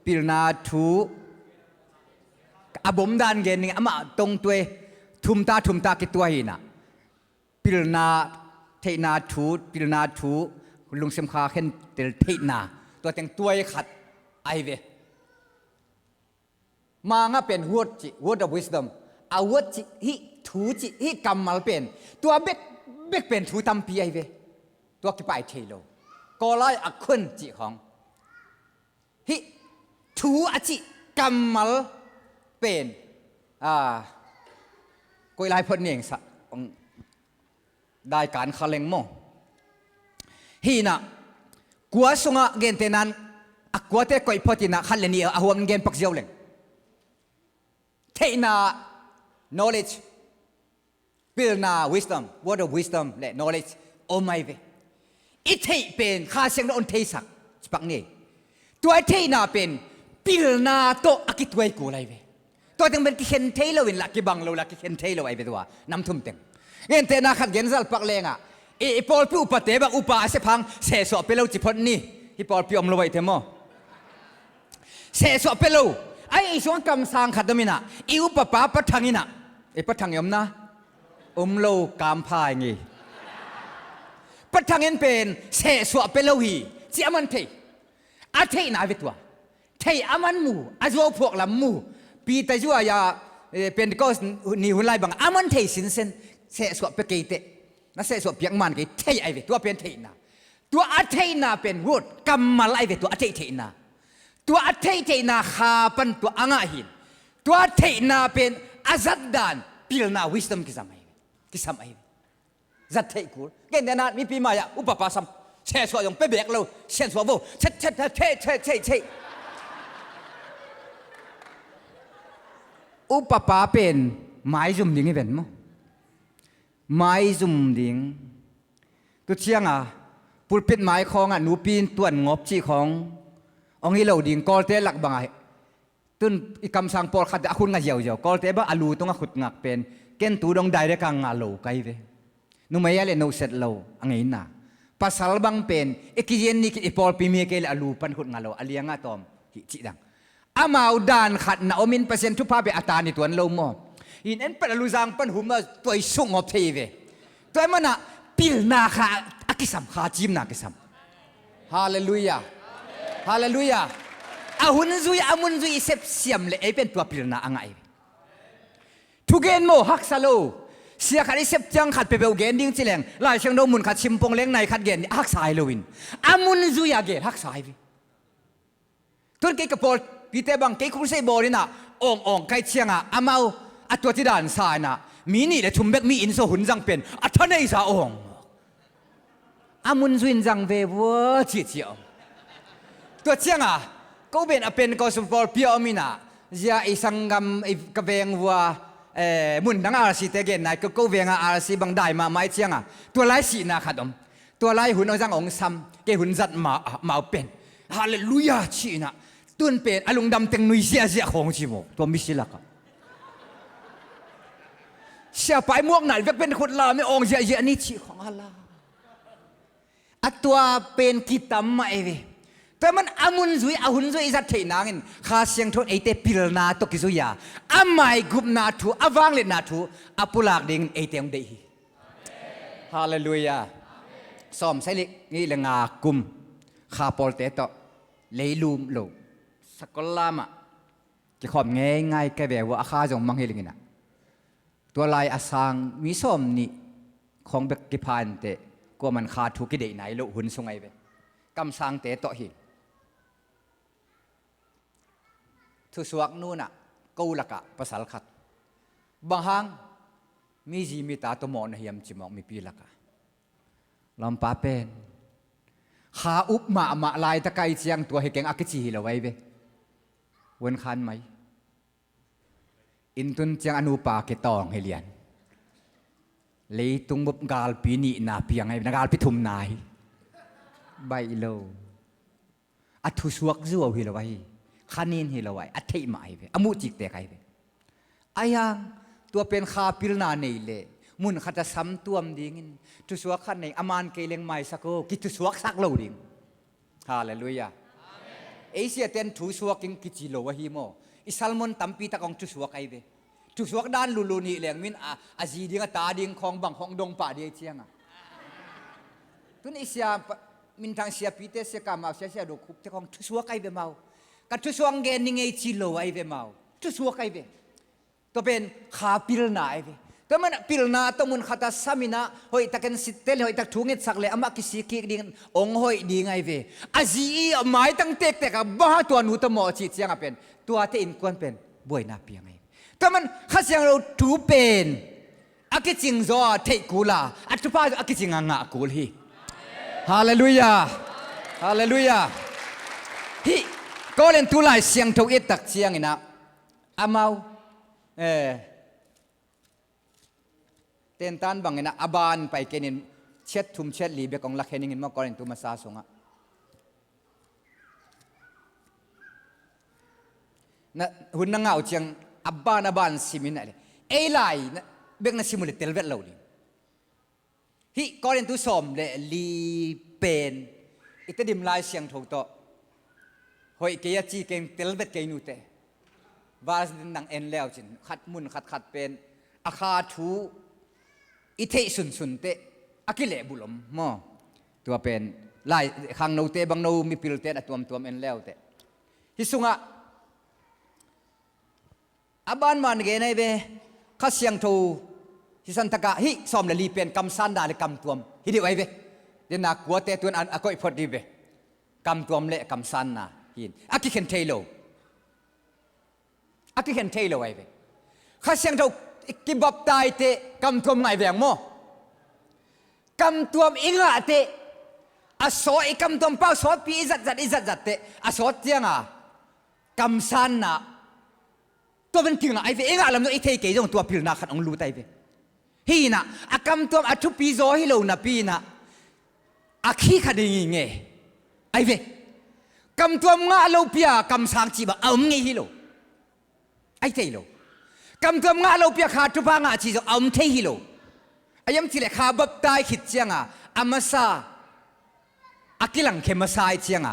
pilna thu, a bomdan gen ning amah tongtuai thumta thumta kituai hinah. Pilna, theihna thu, pilna thu, lungsim kha khentel theihna tua teng tuai khat ahi ve. Mangah pen word cih, word of wisdom. A word cih, hih thu cih, hih kammal pen tua bek, bek pen thu tampi ahi ve. Tua kipai thei lo. Kawlai a khun cih khawng. Hih thu a cih kammal pen a koih lai phot nengsa. Daikan kha leng maw? Hinah kua sungah gentehnan a kuate koih photinah khat le nih a huam in gen pak ziau leng. Theihna, knowledge, pilna, wisdom, word of wisdom le knowledge om ai ve. I theih pen kha siang na on theisak cipak ni. Tua i theihna pen pilna tawh a kituai kul ai ve. Tua teng pen kikhen thei lo in la kibang lo la kikhen thei lo ai ve tua nam thum teng. Gentehna khat gen zalpak lengah i, i pawlpi upate bang upa a sephang sehsuah pe lo ci phot ni. Hi pawlpi om lo ai te maw? Sehsuah pe lo. Ai i sungah kamsang khat om inah i upapa pathang inah i pathang i omna om lo kamphai ngei. Pathang in pen sehsuah pe lo hi ci a man thei. A theihna ve tua. Thei a man mu, a zuauphuak lam mu. Peter zuai a, eh, Pentecost ni hun lai bang a man thei sinsen. Sehsuah pe kei teh. Na sehsuah piak man kei thei ai ve tua pen theihna. Tua a theihna pen word, kammal ahi ve, tua a theihtheihna. Tua a theihtheihna kha pan tua a ngah hi. Tua a theihna pen a zatdan, pilna, wisdom kisam ahi ve. Kisam ahi ve. Zat theih kul. Gentehna mipi mai-ah upapa sam. Sehsuah zong pia bek lo. Siansuah vo. Chet, chet, chet, chet, chet, chet. Upapa pen maizum ding hi ven maw. Maizum ding. Tu cianga pulpit mai khawngah nupi in tuan ngawp cih khawng hong hi lo ding, Kawlte lak bangah. Tun i kamsang pawlkhat a khut ngah ziauziau. Kawlte bang a lu tungah khut ngak pen ken tu dong direct a ngah lo ka hi ve. Numei a le nohset lo a ngeina. Pasal bang pen i kizian ni khit i pawlpi mi kei le a lu pan khut ngah lo, a liangah tawm hih cih dang. Amau dan khat na omin Pasian thupha beh a tan i tuan lo maw? In en pan a luzang pan hum a tuai suk ngawp thei ve. Tua ahih manah pilna kha a kisam, kha cimna kisam. Halleluiah. Halleluiah. A hun zui, a mun zui i sepsiam le ei pen tua pilna a ngah hi. Thugen maw, haksa lo. Sia khat i sep ciang khat peuhpeuh gen ding ci leng, Lai Siangtho mun khat sim pong leng nai khat gen ding, a haksa hi loin a mun zui a gen haksa hi ve. Tun kei ka pawlpite bang, kei khursei bawl inah awng awng kai ciangah amau a tua ci dan sa inah mi nih le thum bek mi inn sawh hun zang pen a thaneisa awng. A mun zui in zang ve vua cihciah om. Tua ciangah ko ben a pen ko sum pawlpi a om inah zia i sanggam i ka veng vua, eh, mun dang R C te gen nai ko, ko venga R C bang dai mahmah i ciangah tua lai sihna khat om. Tua lai hun a zang hong sam, kei hun zat ma, mau pen. Halleluiah ci inah. Tun pen a lungdam teng nui ziahziah khawng ci maw, tua misi lakah. Siapa i muakna i vek pen khut lam i awng ziahziah ni cih khawng a la. A tua pen kitam mah ei ve. Tua man a mun zui, a hun zui i zat theih nangin Kha Siangtho in eite pilna tawh kizui a, a maigupna thu, a vangliatna thu a pulak dingin eite hong deih hi. Halleluiah. Sawm sagih le nga kum kha pawlte tawh leilum lo sakol lamah kikhawm ngeingai ka ve uh a, kha zong mang hi linginah. Tua lai a sang mi sawm nih khawng bek kipha inteh, kuaman kha thu kideih nai loh hun sung ahi ve. Kamsangte tawh hi. Thusuak nunah ko lakah pasal khat. Bang hang mi zi mi ta tawh mawh na hiam ci mawk mipi lakah. Lawmpa pen kha up mahmah laitaka i ciang tua hi keng a kici hi lo ahi ve. Vuan khan mai. Inn tun ciang a nupa kitawng hi lian. Leitung bup galpi nihna piang ahi ve, na galpi thumna hi. Baih lo. A thusuak zuau hi lo ahi. Khanin hi lo ahi. A theih mah ahi ve. A muh ciktek ahi ve. Ahi hang tua pen kha pilna nei le mun khat a sam tuam dingin thusuak khat nei, a man kei leng maisak o, kithusuaksak lo ding. Halleluiah. Ei siaten thusuak in kici lo ahi maw? I sermon tampi tak hong thusuak ahi ve. Thusuak dan lulu nih leng min a, a zi ding a ta ding khawng bang hong dong pah ding ahi cianga. Tun i sia pa, minthang siapite, sia kamau, sia sia do khupte khawng thusuak ahi ve mau. Ka thusuak gen ni ngei ci lo ahi ve mau. Thusuak ahi ve. Tua pen kha pilna ahi ve. Tua man pilna tawh mun khat a sam inah hoihtakin sitte le hoihtak thu ngetsak le amah kisik kik dingin hong hoih ding ahi ve. A zi i a maitang tektek a bang hang tua nu tawh mawh cih ciangah pen tuate innkuan pen buaina piang ahi ve. Tua man Kha Siangtho thu pen a kicing zaw a theih kul a, a thupha zaw a kicing a ngah kul hi. Halleluiah. Halleluiah. Hih Korin tu Lai Siangtho i et tak cianginah amau, eh, tentan bangin a ban pai kenin chiat thum chiat li bek hong lakhen ingin maw, Korin tu masa sungah. Na, hun na ngah uh ciang a ban a ban simin a le. Ei lai na, bek na sim uh le telvet lo ding. Hih Korin tu sawm le li pen i Tedim Lai Siangtho tawh hoih kei a ci keng, telvet kei nute. Verse dindang en leucin khat mun khatkhat pen a kha thu i theih sunsun teh a kilehbulh om maw? Tua pen lai khangnote bang no mipilte in a tuamtuam en leute. Hih sungah a banban gen ahi ve. Kha Siangtho hi santakah hih sawm le li pen kamsang dan le kamtuam hi deuh ahi ve. Dena kuate tun a, a koih phot dih ve. Kamtuam le kamsanna hi in a kikhen thei lo. A kikhen thei lo ahi ve. Kha Siangtho kibaptaite kamtuam ngah veng maw? Kamtuam i ngahte a sawt, i kamtuam pau sawtpi i zatzat, i zatzat teh a sawt cianga kamsanna tua pen pilna ahi ve. I ngah lam zong i thei kei zong tua pilna khat hong lut ahi ve. Hi inah a kamtuam a thupi zaw hi lo napi inah a khikha ding hi nge. Ahi ve. Kamtuam ngah lo pia kamsang cih bang a om ngei hi lo. Ahi thei lo. Kamtuam ngah lo pia kha thupha ngah cih zong a om thei hi lo. A yam cih leh kha baptai khit cianga a masa a kilangkhe masa i cianga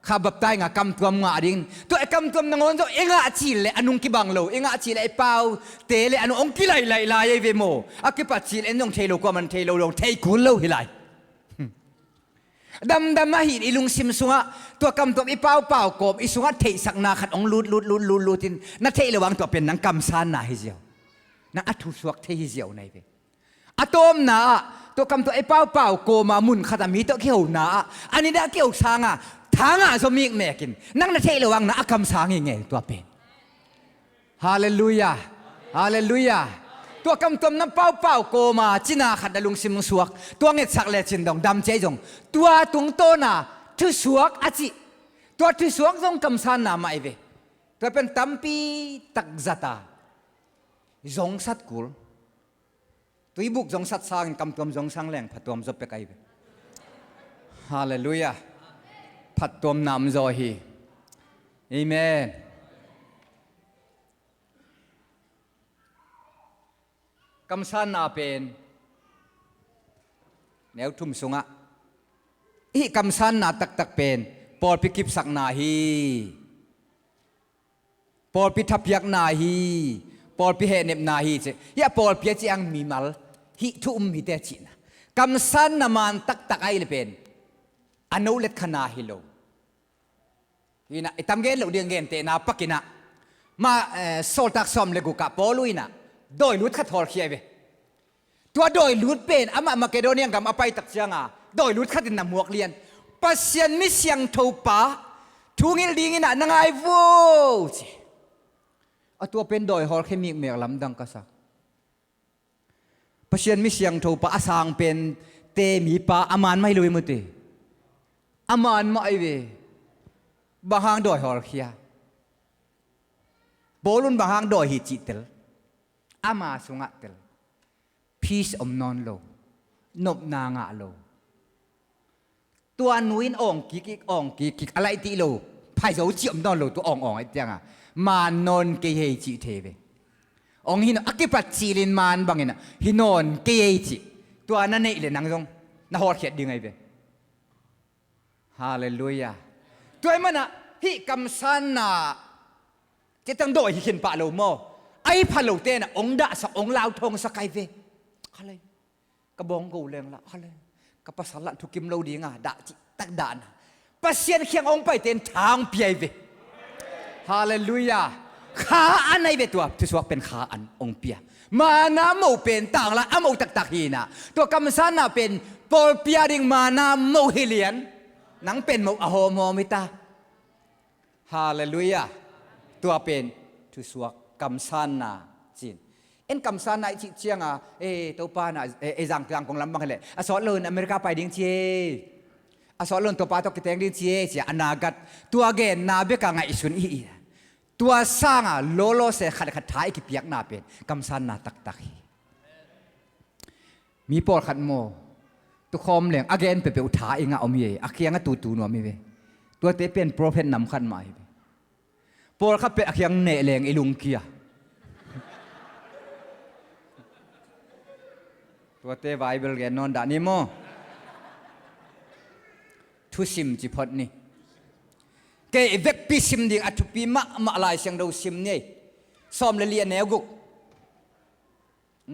kha baptai nga kamtuam ngah ding. Tua i kamtuam nangawn zong i ngah cih leh a nung kibang lo, i ngah cih leh i paute le a nung hong kilailai lai ei ve maw? A kipat cih leh en zong thei lo, kuaman thei lo, lo thei kul lo hi lai. Damdam ahi in i lungsim sungah tua kamtuam i paupau kawm i sungah theihsakna khat hong lut lut lut lut lut in na theih lo ang tua pen nang kamsanna hi ziau. Nang a thusuak thei hi ziau na hi ve. A tawpna ah tua kamtuam i paupau kawma mun khat a mi tawh kihona ah a nidang kiho sanga thangah zaw mikmek in nang na theih lo ang na a kamsang hi nge tua pen. Halleluiah. Halleluiah. Tua kamtuam na paupau kawma cina khat na lungsim suak tua ngetsak lecin dong dam ciai zong tua tungtawna thusuak a cih. Tua thusuak zong kamsanna mah i ve. Tua pen tampi takzata zongsat kul. Tuibuk zongsat sangin kamtuam zongsang leng phatuam zaw pek ahi ve. Halleluiah. Phatuam nam zaw hi. Amen. Kamsanna pen neu thum sungah i kamsanna taktak pen pawlpi kipsakna hi. Pawlpi thapiakna hi. Pawlpi hehnepna hi ci. Hi a pawlpi a ci ang mimal hih thu um hite cihna. Kamsanna man taktak ahi le pen a no let khana hi lo. Hinah i tam gen loh ding a gentehna pakinah ma, eh, Sawltak sawm le gukah Paul uh inah dawi lut khat hawlkhia hi ve. Tua dawi lut pen amah Makedonia gam a paitak cianga dawi lut khatin na muak lian Pasian mi siangtho pa thungil dinginah na ngai vo ci. A tua pen dawi hawlkhia mikmek lamdang ka sak. Pasian mi siangtho pa a sang pen te mipa a man mah hi lo hi mute. A man mah ahi ve. Bang hang dawi hawlkhia? Paul un bang hang dawi hi cih tel. Ama sungah tel. Peace om nawn lo. Nopna ngah lo. Tua nu in awng kik ik, awng kik kik a laih tih lo. Phaizo cih om nawn lo, tua awng awng a i tianga man nawn kei hei cih thei ve. Awng hi nawn a kipat cilin man banginah hi nawn kei hei cih. Tua na neih le nang zong na hawlkhiat ding ahi ve. Halleluiah. Tua i manah hih kamsanna cetang dawi hi khin pah lo maw? Ahi pha lo tenah ong dahsak, ong lauthawngsak ahi ve. Halleluiah. Ka bawng go leng lah, halleluiah. Ka pasal lah thukim lo dinga dah cihtak dahna Pasian khiang ong paite in thang pia ahi ve. Halleluiah. Kha an ahi ve tua thusuak pen kha an ong pia. Mana mo pen tangla a mo taktak hinah tua kamsanna pen pawlpi a ding mana mo hi lian. Nang pen mo a hawmhawm hi ta. Halleluiah. Tua pen thusuak kamsanna cin. En kamsanna i cih cianga, eh, Topa na, eh, eh, zang, Zangkong lam bang hileh a sawt loin America pai ding ci e. A sawt loin Topa tawh kiteng ding ci e cia a nagat tua genna beka ngaihsun i hi. Tua sanga lawlawse khat le khat tha i kipiakna pen kamsanna taktak hi. Mi pawlkhat maw tukhawm leng a gen peuhpeuh tha i ngah om hi. A kianga tutu nuam hi ve. Tuate pen prophet nam khat mah hi ve. Pawlkhat peuh a kiang neh leng i lungkia. Tuate Bible gen nawn dah ni maw? Thusim ci phot ni. Kei vekpi sim ding a thupi mahmah Lai Siangtho sim ni. Sawm le li a neu guk.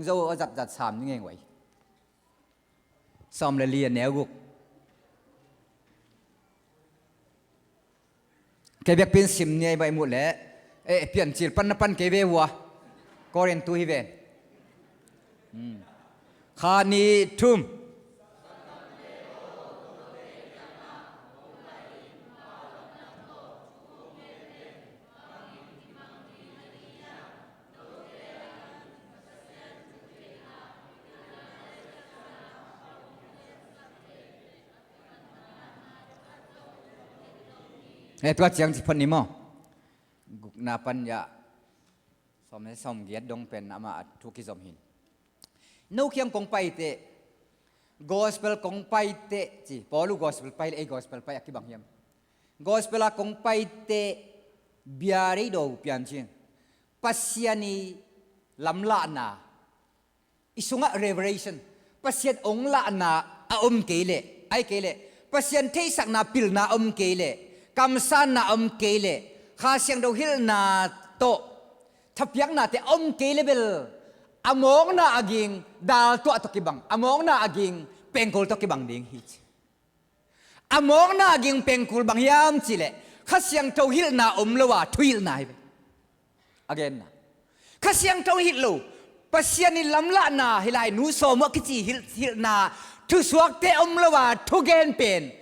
Zo a zatzat sam ni ngei ngoi. Sawm le li a neu guk. Kei biakpin sim ni a i baih muh leh, eh, Piancil pan na pan kei ve hua. Korin tu hi ven. Hmm. Kha ni thum. Eh, tua ciang ci phot ni maw? Gukna pan ya sawm le sawm giat dong pen amah a thu kizom hin. No kiang kong paite, gospel kong paite ci, Paul uh gospel pai le ei gospel pai a kibang hiam? Gospel a kong paite bia rei do pian cin. Pasian i lamlahna, i sungah revelation, Pasian ong lahna a om kei leh, ai kei leh, Pasian theihsakna pilna a om kei leh, kamsanna a om kei leh, Kha Siangtho hilhna tawh thapiaknate a om kei leh bel, a mawkna a ging dal tuah tawh kibang, a mawkna a ging pengkul tawh kibang ding hi ci. A mawkna a ging pengkul bang hiam cih leh, Kha Siangtho hilhna om lo a thuhilhna hi ve. A genna, Kha Siangtho hilh lo, Pasian i lamlahna hi lai, nu sawm uh a kici hilh, hilhna, thusuakte om lo a thugen pen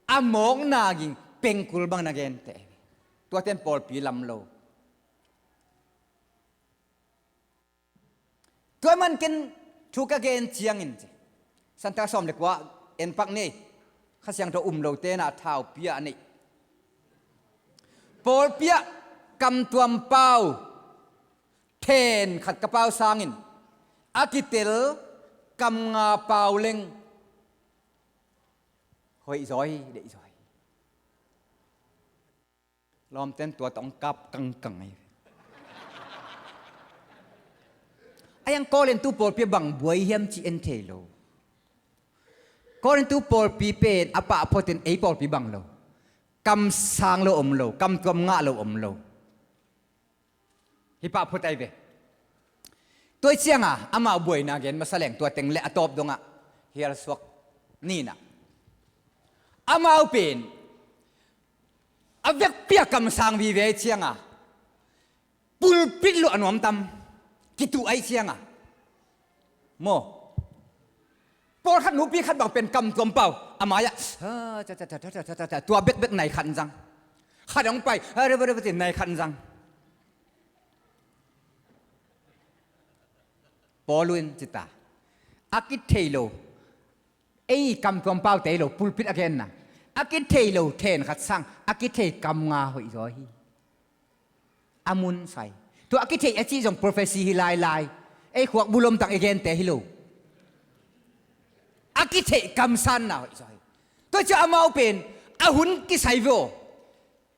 a mawkna a ging pengkul bang na gente hi ve. Tuate in pawlpi lam lo. Tua man ken thu ka gen ciangin ci, Santa sawm le kua en pak ni. Kha Siangtho um lote na thau pia a neih. Pawlpi ah kamtuam pau then khat ka pau sangin a kitel kam nga pau leng hoih zaw hi, deih zaw hi. Lawmten tua tawh hong kap kangkang ahi. A yang Korintu pawlpi bang buai hiam ci en thei lo. Korintu pawlpi pen a pah photin ei pawlpi bang lo. Kamsang lo om lo, kamtuam ngah lo om lo. Hi pah phot ahi ve. Tua cianga amau buaina gen masa leng tua teng le a tawp dongah hial suak nina. Amau pen a vekpi a kamsang vive cianga pulpit luah nuam tam kituh ahi cianga maw. Pawlkhat nupi khat bang pen kamtuam pau a mai-ah tua bekbek nai khat zang. Khat hong pai nai khat zang. Paul in cita a kithei lo, ei kamtuam paute lo pulpit a genna, a kithei lo then khat sang a kithei kam nga hoih zaw hi. A mun sai. Tua a kithei a cih zong prophecy hi lailai. Ei khuak bulom tang i gente hi lo. A kithei kamsanna hoih zaw hi. Tua cia amau pen a hun kisai ve aw.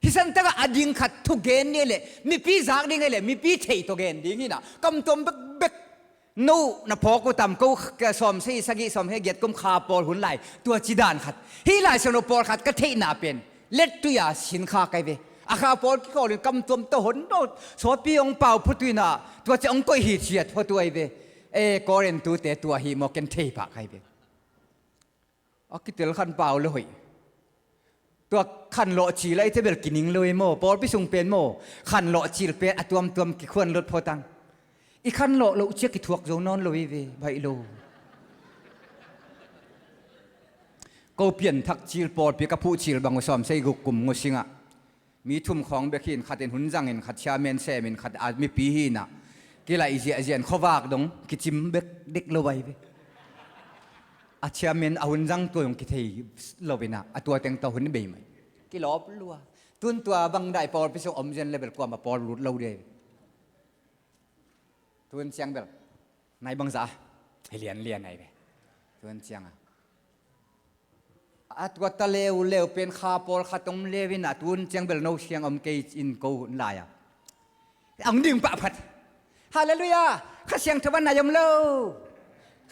Hi santaka a ding khat thu gen ding le mipi zak ding le mipi thei tawh gen ding hina kamtuam bekbek. No na phawk uh tam ko, ka sawm sagih, sawm sagih giat kum kha pawl hun lai tua ci dan khat. Hih Lai Siangtho pawlkhat ka theihna pen lettui-a sin kha kai ve. A kha pawl kikawlin kamtuam tawh hon tawh sawtpi hong pau phot uh hina, tua ci hong koih hithiat phot uh ahi ve. E, Korintute tua hi maw ken thei pah kai ve. A kitel khan pau le hoih. Tua khanlawh cil a i te bel kining lo i maw, pawlpi sung pen maw, khanlawh cil pen a tuamtuam kikhuan lot photang. I khanlawh loh cia kithuak zo nawn lo i ve, baih lo. Ko pianthak cil pawlpi ka phuh cil bang uh sawm sagih guk kum ngusingah mi thum khawng bek hi in, khat in hun zangin, khat chairman semin, khat a mipi hi inah kilaih ziahziah in khuavak dong kicim bek dek lo ahi ve. A chairman a hun zang tua dong kithei lo inah a tua teng tawh hun bei mai. Kilawp lua. Tun tua bang daih pawlpi sung om zen level kuama pawl lut lo dei. Tun ciang bel nai bangzah a hi lianlian ahi ve. Tun cianga a tua ta leuleu pen kha pawlkhat om leu inah tun ciang bel no siang om kei in ko hun lai-a ang ding pahphat. Halleluiah. Kha Siangtho a nai om lo.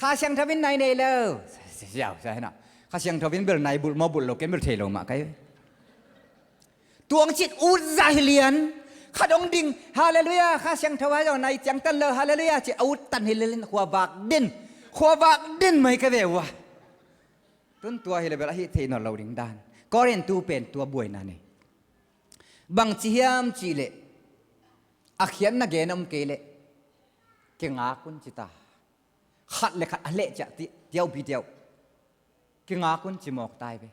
Kha Siangtho in nai nei lo. Siau sa hinah Kha Siangtho in bel nai bulh maw bulh lo ken bel thei lo mah kai. Tuang cit ut zah hi lian. Khat hong ding, halleluiah, Kha Siangtho a zong nai ciangtan lo, halleluiah, ci a ut tan hi lian, khuavak din. Khuavak din mai ka ve uh a. Tun tua hi le bel a hih theih nawn lo ding dan. Korintu pen tua buaina nei. Bang ci hiam cih leh a khiatna gen om kei leh kingak un ci ta. Khat le khat a leh ciah tiaupi tiau kingak un ci mawk tai ve.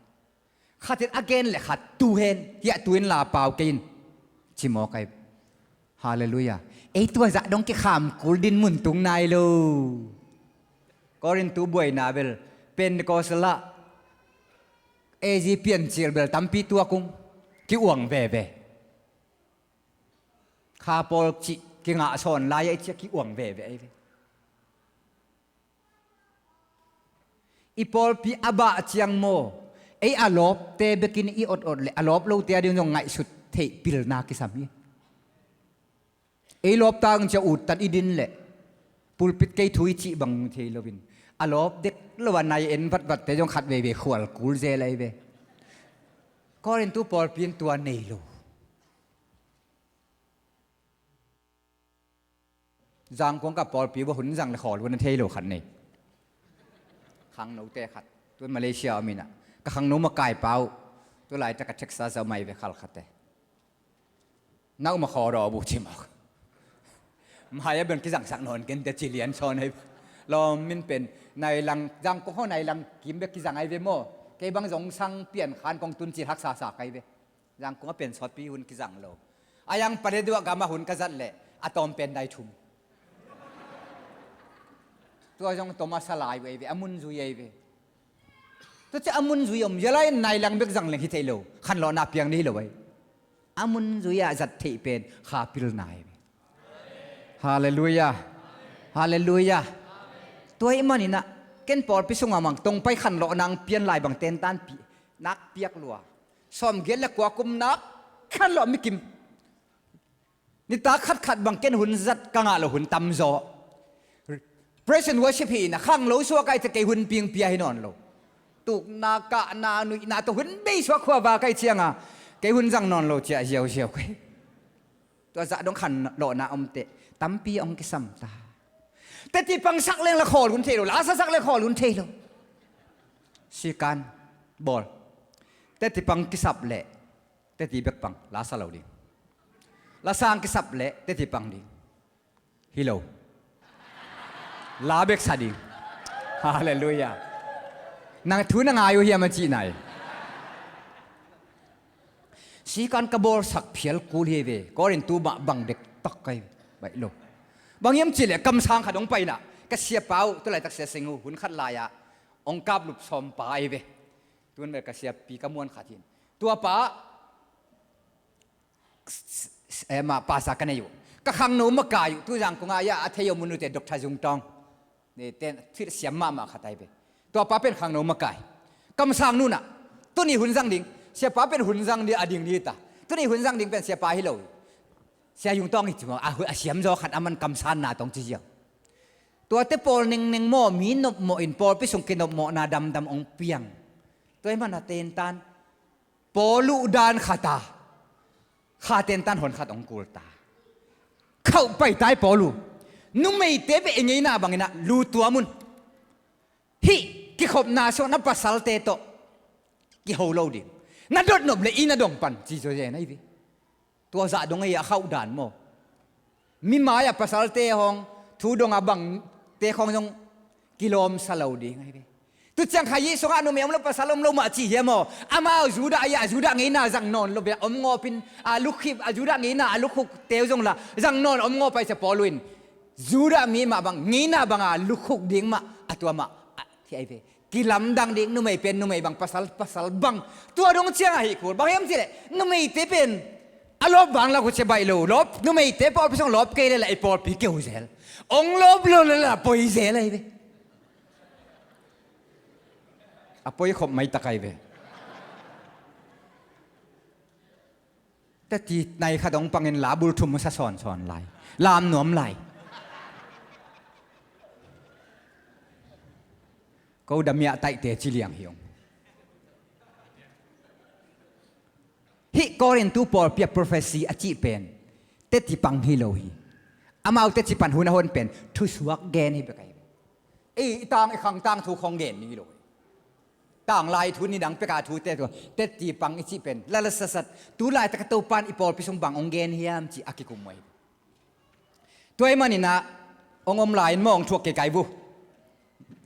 Khatin a gen le khat tu hen, hiah tu in la pau kei in ci mawk ai. Halleluiah. Ei tua zah dong kikham kul din mun tung nai lo. Korintu buaina bel Pentecost lah A G piancil bel tampi tuak ung. ki-uang veve. Kha pawl cih kingah sawn lai a i cih a ki-uang veve ahi ve. I pawlpi a bah ciang maw, ei a lawpte bekin i ot ot leh a lawp lote a ding zong ngaihsut theih pilna kisam hi. Ei lawpta ang cia uttat i din leh pulpit kei thu i cih bang thei loin a lawp dek lo a nai en vatvatte zong khat veivei khual kul zel ahi ve. Korintu pawlpi in tua nei lo. Zangkuang ka pawlpi bawh hun zang le khawl hun a thei lo khat nei. Khangnote khat tun Malaysia om inah ka khangno makai pau tu laitak a Texas a om ahi ve khal khatte. Na um a khawl aw bu ci mawk. Mai a beng kizangsak nawn kente ci lian sawn ahi ve. Lawm min pen nai lang Zangkuang haw nai lang kim bek kizang ahi ve maw. Kei bang zong sang pian khan kong tun ci haksa sa kai ve. Zangkuang a pen sawtpi hun kizang lo. A yang pale duah gam a hun ka zat leh a tawm pen dai thum. Tua zong tawm a sa lai uh ei ve, a mun zui ei ve. Tua ci a mun zui om zia lai nai lang bek zang leng hi thei lo. Khanlawhna piang dih hi lo ei. A mun zui ah zat theih pen kha pilna ei ve. Halleluiah. Halleluiah. Tua ih maninah ken pawlpi sungah mang tongpai khanlawh nang pian lai bang tentan pi nak piak lua. Sawm giat le kua kum nak khanlawh mikim. Nitak khatkhat bang ken hun zat ka ngah lo hun tamzaw. Praise and worship hi inah khang lo suak ai te kei hun pingpia hi nawn lo. Tukna kahna nuihna tawh hun bei suak khuava kai cianga kei hun zang nawn lo ciah ziauziau kei. Tua zah dong khanlawhna omte tampi hong kisam ta. Teti pangsak leng la khawl hun thei lo, la sasak leng khawl hun thei lo. Sikan bawl. Teti pang kisap leh teti bek pang la sa lo ding. La sang kisap leh teti pang ding. Hi lo. La bek sa ding. Halleluiah. Nang thu na ngai uh hiam a cih nai. Sikan ka bawlsak phial kul hi ve. Korintu mah bang dektak kai baih lo. Bang hiam cihleh kamsang khat hong paina ka siapa uh tu laitak sia seng uh hun khat lai-ah hong kaplup sawmpa ahi ve. Tun bel ka siapi ka muan khat hin tuapa eh, mah pasa ka nei uh. Ka khangno makai uh tu Zangkuang ah a thei om unute Doctor Zungtawng. Ten thil siam mahmah khat ahi ve. Tuapa pen khangno makai. Kamsang nunah tuni hun zang ding. Siapa pen hun zang ding a ding ni ta. Tuni hun zang ding pen siapa hi lo. Sia Zungtawng hi cimawh a siamzaw khat a man kamsanna tawng ci ziau. Tuate pawl nengneng maw mi nopmawh in pawlpi sung kinopmawhna damdam ong piang. Tua hi mana tentan Paul uh dan khata kha tentan hon khat hong kulta. Khauh paitai Paul uh. Numeite beh i ngeina banginah lu tuam un. Hih kikhopna sungah na pasalte tawh kiho lo ding. Na dotnop le i na dong pan ci zaw zen ahi ve. Tua zah dong ahi a khauh dan maw? Mi mai-ah pasalte hong thu dong a bangte khawng zong kilawmsa lo ding ahi ve. Tu ciang kha hih sungah numei om lo pasal om lo mah ci hiam aw? Amau Judah ahi a Judah ngeina zang nawn lo bia om ngawpin a lukhip a Judah ngeina a lukhukte uh zong la zang nawn om ngawp ahi cia Paul uh in Judah mi mah bang ngeina banga lukhuk ding mah a tua mah a thi ahi ve. Kilamdang ding numei pen numei bang pasal pasal bang tua dong ciang ahi kul bang hiam cileh numeite pen a lawp bang la kucia baih lo lawp numeite pawlpi sung lawp kei le la i pawlpi keu zel ong lawp lo le la poi zel ahi ve. A poi khop mai tak ahi ve. Teti nai khat hong pangin la bul thum sa sawnsawn lai. Lam nuam lai. Ko damiah taihte ci liang hi ong. Hih Korintu pawlpi a prophecy a cih pen teti pang hi lo hi. Amau teti pan hun a hon pen thusuak gen hi bek ahi. Ei i tang i khang tang thu khong gen ni lo. Tang lai thu nidang peka thute thu teti pang i cih pen lala sasat tu laitak a Topan i pawlpi sung bang ong gen hiam cih a kikum uh ahi. Tua i maninah ong om lai in mawng thuak kei kai vu.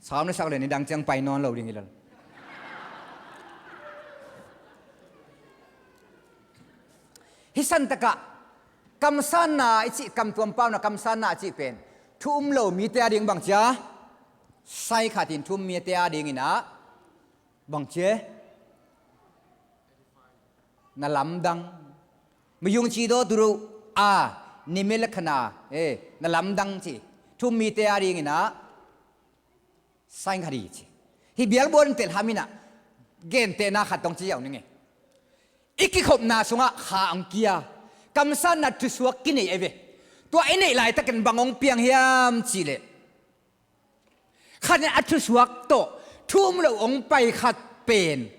Sam le sak le nidang ciang pai nawn lo ding hi lo. Hi santakah kamsanna i cih kam tuampauna kamsanna a cih pen thu um lo mite a ding bang cia sai khatin thu um mite a dinginah bang cia Na lamdang. Miyung ci daw turu a, nimel khana, eh, na lamdang ci. Thum mite a dingin ah, saing khat hi ci. Hih bialbual in telham in ah, gentehna khat tawh ci ziau ning e. I kikhopna sungah kha ang kia. Kamsanna thusuak kinei ai ve. Tua i neih laitakin bang hong piang hiam cihleh, khat in a thusuak tawh thu um lo hong pai khat pen,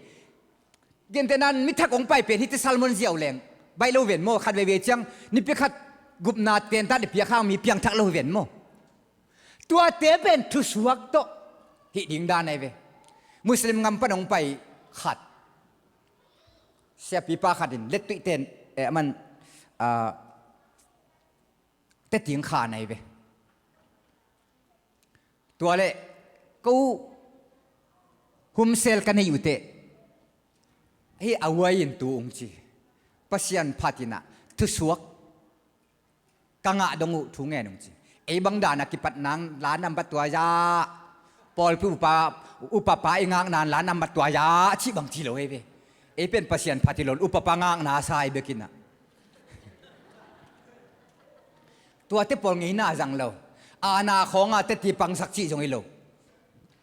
gentehna in mi thak hong pai pen hihte sermon ziau leng baih lo ven maw? Khat veivei ciang nipi khat gupna tentat i piak hang mi piangthak lo hi ven maw? Tuate pen thusuak tawh hih ding dan ai ve. Muslim gam pan hong pai khat, siapipa khat in lettuih ten, eh, aman, ah, teting kha nai ve. Tua leh ko humsel ka nei uh teh, hih a uai in tu ung ci. Pasian phat in ah thusuak ka ngah dong uh thu ngen ung ci. Ei bang dan a kipat nang la nambat tua za, pawlpi upa, upapa i ngakna la nambat tua za cih bang ci lo ei ve. Ei pen Pasian phat hi lo in upapa ngakna sa i bek in ah. Tuate pawl ngeina zang lo. Aana khawng a teti pangsak cih zong hi lo.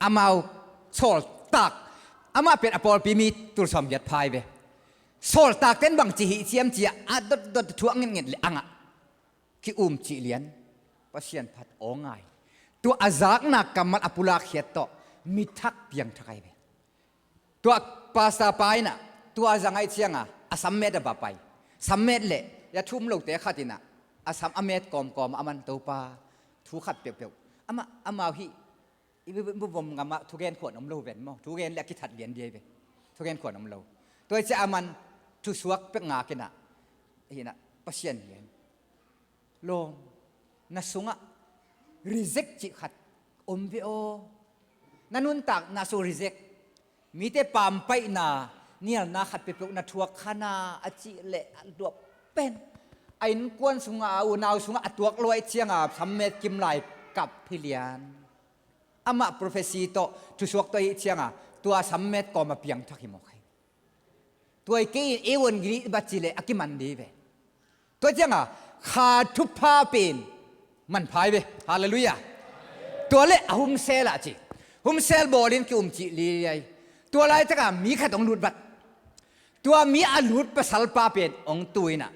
Amau sawltak. Amah pen a pawlpi mi tul sawmgiat pha hi ve. Sawltak ten bang ci hih ciam ci a, a dotdot thu a ngetnget le a ngah. Ki-um cih lian. Pasian phat aw ngai. Tua a zakna kammal a pulak khiat tawh mi thak piangthak ai ve. Tua pastor pa in ah, tua zang ahih ciangin a sam met a va pai. Sam met leh, a thu um lote khat in ah, a sam a met kawmkawm a, aman Topa thu khat peuhpeuh. Amah, amau hih, i bu-, bu-, vom ngam ah thugen khuan om lo ven maw? Thugen leh a kithat lian ding ai ve. Thugen khuan om lo. Tua hi ciang aman thusuak pek ngak in ah, hi in ah, Pasian hi in. Lawm, na sungah reject cih khat om ve aw. Na nuntakna sung reject. Mite pampaihna, nialna khat peuhpeuh na thuak kha na a cih leh a luah pen. A innkuan sungah, a unau sungah a tuak lo ahih ciangin sam met kim lai kap hi lian. Amah prophecy tawh, thusuak tawh ahih ciangin, tua sam met kawm a piangthak hi mawk hi. Tua hi kei in ei un gri bat ci leh a kiman ding ve. Tua ciangin kha thupha pen manpha hi ve. Halleluiah. Tua leh a humsel ah ci. Humsel bawl in ki-um cih liai. Tua laitak a mi khat hong lut vat. Tua mi a lut pasalpa pen hong tu in ah,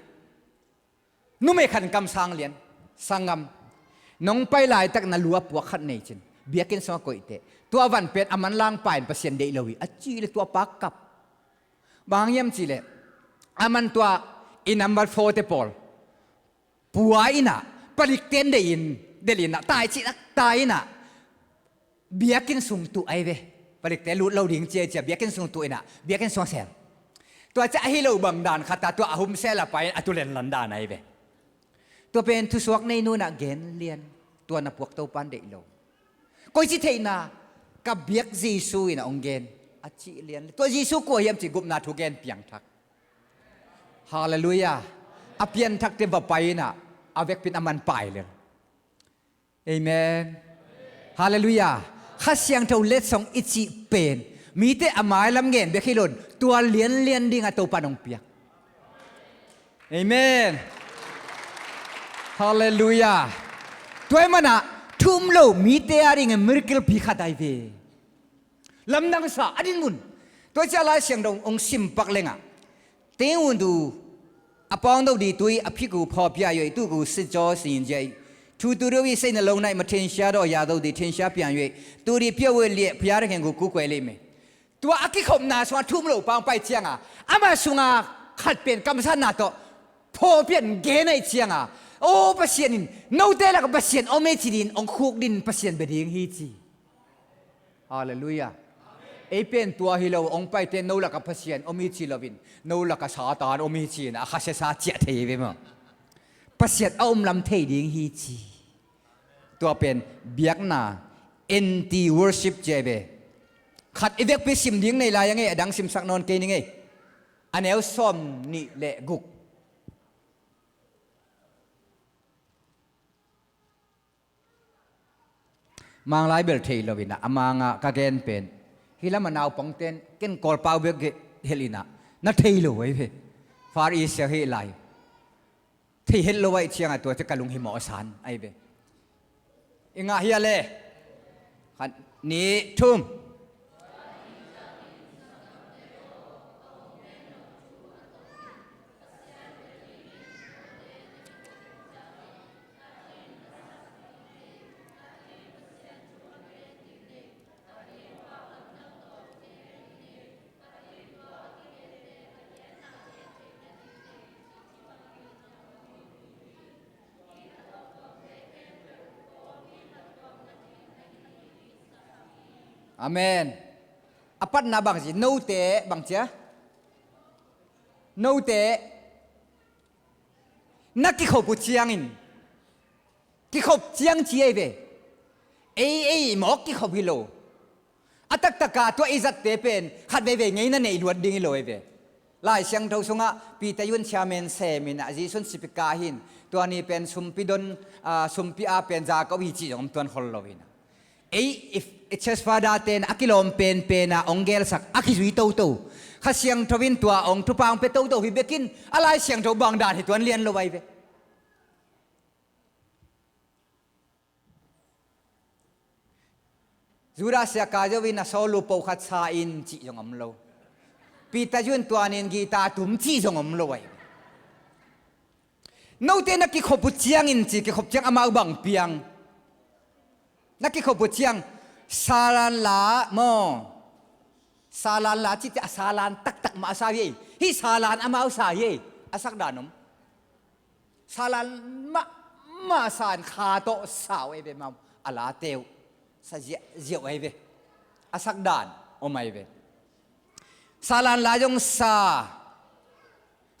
numei khat in kamsang lian, sanggam, nong pai laitak na lu a puak khat nei cin, biakinn sungah koih teh. Tua van pen a manlang pa in Pasian deih lo hi a cih leh tua pa kap. Bang hang hiam cih leh, aman tua i number four te pawl pua in ah, palikte in deih in, delh in ah, tai cih in ah, tai in ah, biakinn sung tuh ai ve. Palikte lut lo ding ci ai ciang biakinn sung tuh in ah, biakinn sung a sel. Tua ciang ahi lo bang dan khat a, tua a humsel a pai in a tu lenlan dan ai ve. Tua pen thusuak neinu in ah gen lian, tua na puak Topa in deih lo. Koici theihna, ka biak Jesu in ah hong gen a cih lian. Tua Jesu kua hiam cih gupna thu gen piangthak. Halleluiah. A pianthakte va pai in ah, a vekpi in aman pai lel. Amen. Halleluiah. Kha Siangtho letsong i cih pen mite a mailam ngen bek hi lo in, tua lianlian ding a Topa in hong piak. Amen. Halleluiah. Tua ahih manin thu um lo mite a dingin miracle pi khat ai ve. Lamdang sa a dinmun. Tua ciang Lai Siangtho hong sim pak leng ah, teng un du, a pawng do di tui a phik uh phaw pia yoi tu gu si jaw sin jai. Thu tu do i sei na lo nai ma thensia do ya do di thensia pian yoi. Tu di pia wei lia pia reng heng gu ku kuai lei me. Tua a kikhopna sungah thu um lo pa hong pai ciangin, ama sungah khat pen kamsanna tawh phaw pian gen ahih ciangin, aw Pasian in note lakah Pasian om ei ci dingin hong khuk dingin Pasian bia ding hi ci. Halleluiah. Ei pen tua hi lo, hong paite no lakah Pasian om hi ci loin, no lakah Satan om hi ci-in a khasia sa ciah thei ve maw? Pasian a om lam thei ding hi ci. Tua pen biakna, anti worship ci ai ve. Khat i vekpi sim ding nei lai a ngei, a dang simsak nawn kei ni ngei. A neu sawm nih le guk. Manglai bel thei lo in ah, a manga ka gen pen. Hih lam a naupangte'n ken Kawlpau bek ge-, helh in ah, na thei lo ei ve. Far East sia hi lai. Thei het lo ahih ciangah tua cia ka lung hi mawh a san ahi ve. I ngah hia le? Khat, nih, thum. Amen. A patna bang ci, note bang cia? Note na kikhop uh ciangin, kikhop ciang ci ei ve. Ei, ei mawk kikhop hi lo. A taktaka tua i zatte pen khat veivei ngeina nei luat ding hi lo ei ve. Lai Siangtho sungah Peter Yun chairman semin ah Jesu'n sipika hin, tua ni pen sumpi don, ah, sumpi a pen Jacob hi cih zong om tuan khol lo hin ah. Ei, if, i church father ten a kilawm penpen a ong gelsak a kizui toto. Kha Siangtho in tua ong thupha ong pia toto hi bekin a Lai Siangtho bang dan hi tuan lian lo ai ve. Judas Iskariot in a sawl uh po khat sa in cih zong om lo. Peter Yun tuanin gita tum cih zong om lo ai. Note na kikhop uh ciangin ci, kikhop ciang amau bang piang. Na kikhop uh ciang salan la maw? Salan la cite a salan taktak mah a sa hi ei. Hih salan amau sa hi ei. A sak dan om. Salan mahmah sa in kha tawh sa uh ei ve mau. A late uh sa ziahziah uh ei ve. A sak dan om ei ve. Salan la zong sa,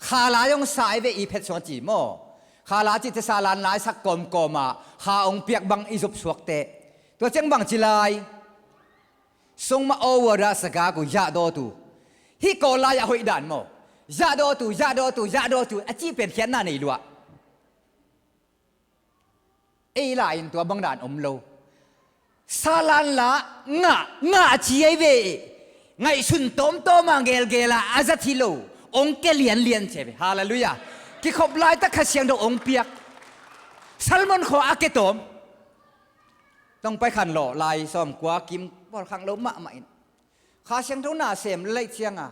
kha la zong sa ei ve i phet sung a ci maw? Kha la cite salan la i sak kawmkawm ah kha ong piak bang i zop suakte. Tua ciang bang ci lai? Sungma over a sagak uh yahdawtu. Hih kawl lai-ah hoih dan maw? Yahdawtu, yahdawtu, yahdawtu a cih pen khiatna nei luah. Ei lai-in tua bang dan om lo. Salan la ngah, ngah ci ei ve. Ngaihsun tawmtawm a gelgel a a zat hi lo. Ong ke lianlian ci ei ve. Halleluiah. Kikhop laitak Kha Siangtho ong piak. Salmon khua a ke tawm. Tong pai khan lawh lai sawm kua kim pawl khang lo mahmah in. Kha Siangtho na sem laih cianga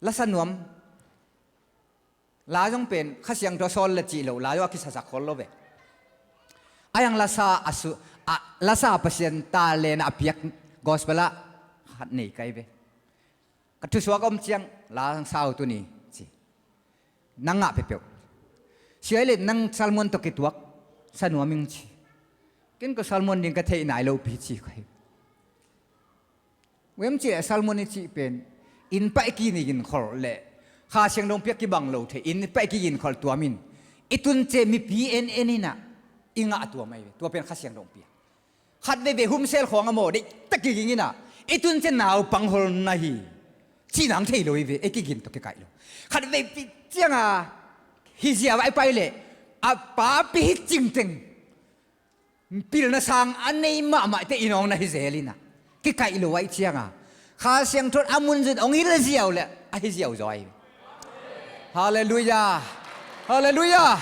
lasa nuam. La zong pen Kha Siangtho sawl le cih lo la zong a kisasak khol lo ve. A yang lasa a su, a lasa Pasian ta lena a piak gospel ah khat nei kai ve. Ka thusuak om ciang la sang sau tuni ci. Nang ngah peuhpeuh. Sia le nang salmon tawh kituak sa nuam ing ci. Ken ko salmon ding ka theih nai lo pi ci kai. Uem ci le salmon i cih pen inn paih kigin kholh le Kha Siangtho piak kibang lo thei, inn paih kigin kholh tuamin i tun ce mipi en en inah i ngah tuam ahi ve. Tua pen Kha Siangtho piak. Khat veivei humsel khawng a maw deihtak kiging inah i tun ce naupang holna hi. Cih nang thei lo hi ve, ei kigin tawh kikaih lo. Khat veipi cianga hi ziau a i pai leh a papi hi cingteng. Pilna sang a nei mahmahte i nawngna hi zel inah kikaih lo aih cianga Kha Siangtho in a munzun ong hilh ziau le a hi ziau zaw ahi. Halleluiah. Halleluiah.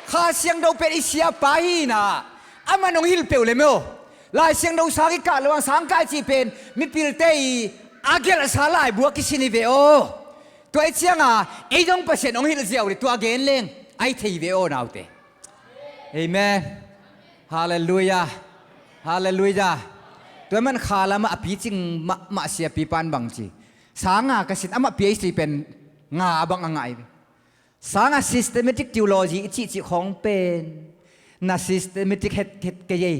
Kha Siangtho pen i siapa hi inah aman ong hilh peuh le maw. Lai Siangtho sang i kah lo ang sang kai cih pen mipilte i a gelhsa laibu a kisin hi ve aw. Tua aih cianga ei zong Pasian ong hilh ziau le tua gen leng aih thei hi ve aw naute. Amen. Halleluiah. Halleluiah. Tua man kha lamah a picing mahmah siapi pan bang ci. Sanga ka sin amah PhD pen nga bang a ngai ve. Sanga systematic theology i cihcih khawng pen na systematic het het kei ei.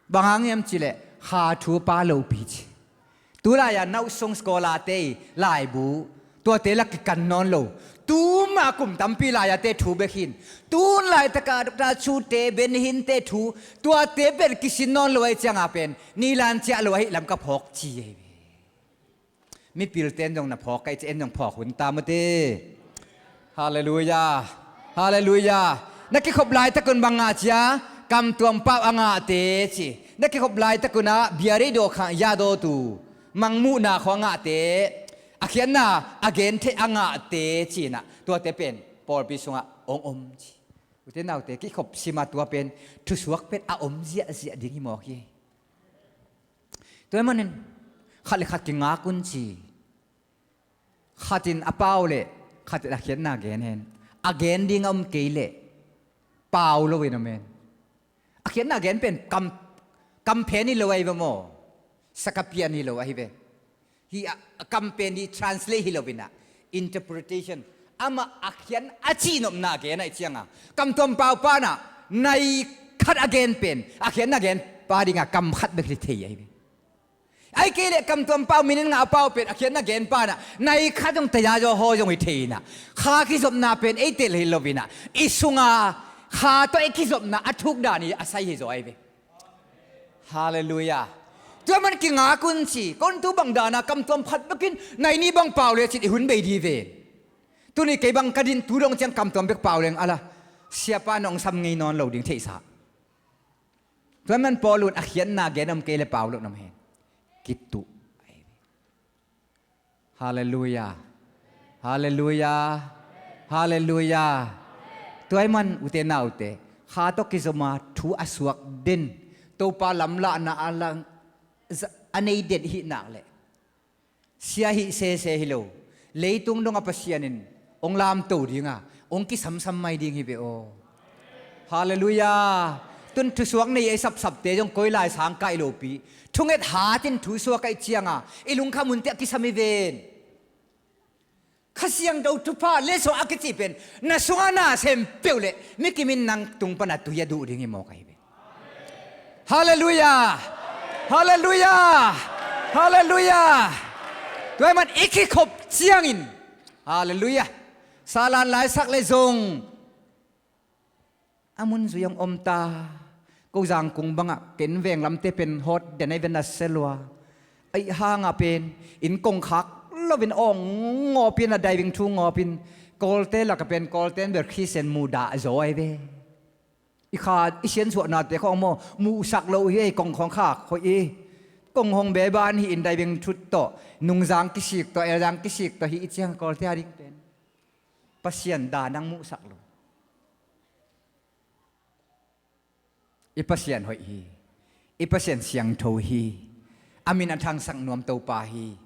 Bang hang hiam cileh kha thu pa lopi ci. Tulai-a nauhsung scholar-te i laibu tuate la kikan nawn lo. Tuma kum tampi lai-ate thu bek hin tun laitaka Doctor Chute, Ben Hinn-te thu tuate pen kisin nawn lo aih cianga pen nilan ciah lo ahi lam ka phawk ci ahi ve. Mipilten zong na phawk kai ci, en zong phawk hun ta mate. Halleluiah. Halleluiah. Na kikhop laitakun bang ngah cia? Kamtuam pau a ngahte ci. Na kikhop laitakun ah biarei dawh khang yadawtu mangmuhna khawng a ngahte. A khiatna a gen theih a ngahte cinah tuate pen pawlpi sungah hong om ci. Ute naute, kikhop sima tua pen thusuak pen a om ziahziah ding hi mawk hi. Tua ahih manin khat le khat kingak un ci. Khatin a pau le khatin a khiatna gen hen. A gen ding a om kei leh pau loin om hen. A khiatna gen pen kam, kamphen hi lo ahi ve maw? Sakapian hi lo ahi ve. Hi a, a kampen hi translate hi lo inah, interpretation. Amah a khian a cihnopna gen ahi cianga, kamtuam pau panah nai khat a gen pen a khiatna gen pa dinga kam khat bek hi thei ahi ve. Ahih kei leh kamtuam pau, minit nga a pau pen a khiatna gen panah nai khat zong taya zaw haw zong hi thei inah, kha kizopna pen ei tel hi lo inah, i sunga kha tawh ei kizopna a thuk dan hi a sai hi zaw ahi ve. Halleluiah. Tua man kingak un ci. Kong tu bang dana kamtuam khat bekin nai ni bang pau le cin i hun bei di ve. Tuni kei bang ka din tu dong ciang kamtuam bek pau leng ala, siapa nong sam ngei nawn lo ding theihsa. Tua man Paul un a khiatna gen om kei le pau lo nam hen. Kituh. Halleluiah. Halleluiah. Halleluiah. Tua ahih man ute naute, kha tawh kizoma thu a suak den, Topa lamlahna a lang, a nei den i hih nak leh, sia hih sese hi lo, leitung dong a Pasian in hong lamto dinga hong kisamsam mai ding hi ve aw. Halleluiah. Tun thusuak nei ei sapsapte zong koi lai sang kai lopi, thunget hatin thusuak ahi cianga i lungkham unte a kisam hi ven. Kha Siangtho thupha le sawh a kici pen na sunga na sem peuh leh mikim in nang tung pana tui a duh ding hi mawk ahi ve. Halleluiah. Halleluiah. Halleluiah. Tua ahih man i kikhop ciangin, halleluiah, salan laisak le zong a mun zui hong om ta. Ko Zangkung bangah ken veng lamte pen hawt den ahi ve na selua. Aih hangah pen inn kongkhak loin awng ngawpin a diving thu ngawpin, Kawlte lakah pen Kawlten bel Khristian muhdah zaw ahi ve. I kha i siansuahnate khawng maw, muhsak lo hi ei, kong khawng khak hoih i. Kong hong beban hi in diving thu tawh, nungzang kisik tawh, elzang kisik tawh hi i ciang Kawlte a ding pen Pasian da nang muhsak lo. I Pasian hoih hi. I Pasian siangtho hi. A min a thangsak nuam Topa hi.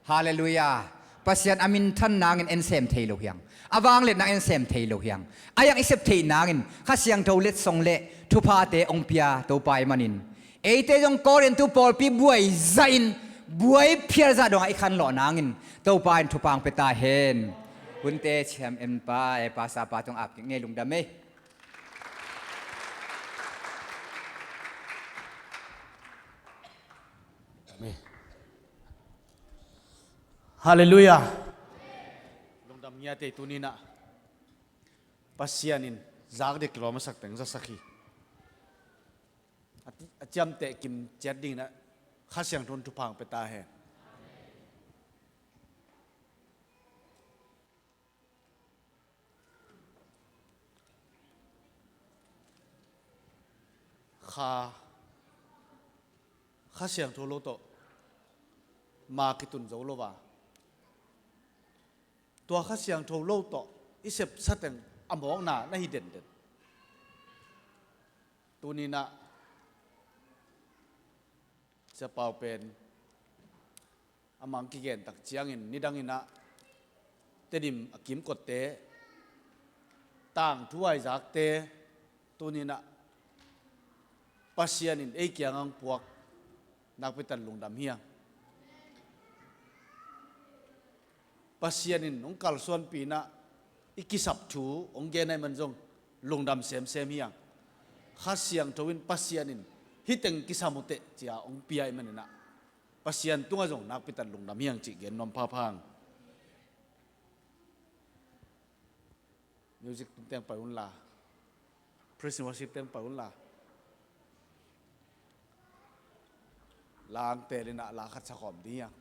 Halleluiah. Pasian a minthan nangin en sem thei lo hiang. A vangliat nang en sem thei lo hiang. A yang i sep theih nangin Kha Siangtho letsong le thuphate hong pia Topa i manin, eite zong Korintu pawlpi buai zahin, buai phial zah dongah i khanlawh nangin Topa in thupha hong pia ta hen. Hunte chiam en pa e, pastor pa tong ap kik ngei, lungdam ei. Amen. Halleluiah. Lungdam ngiat ei. Tuninah Pasian in zak dek kilawm a sak teng zasak hi. A ti-, a ciamteh kim ciat dinginah Kha Siangtho in thupha hong pia ta hen. Kha, Kha Siangtho lo tawh ma kitun zo lo a, tua Kha Siangtho lo tawh i sepsa teng a mawkna na hi denden. Tuninah Sia Pau pen a mang kigen tak ciangin nidanginah Tedim a kimkotte, tangthu aizakte, tuninah Pasian in ei kiangah hong puak nakpitak lungdam hiang. Pasian in hong kalsuanpih inah i kisap thu hong gen ahih man zong lungdam semsem hiang. Kha Siangtho in Pasian in hih teng kisam uh teh cia hong pia ahih maninah Pasian tungah zong nakpitak lungdam hiang cih gen nuam phapha hang. Music teng pai unla, praise and worship teng pai unla, la hong tel inah la khat sakhawm ding hiang.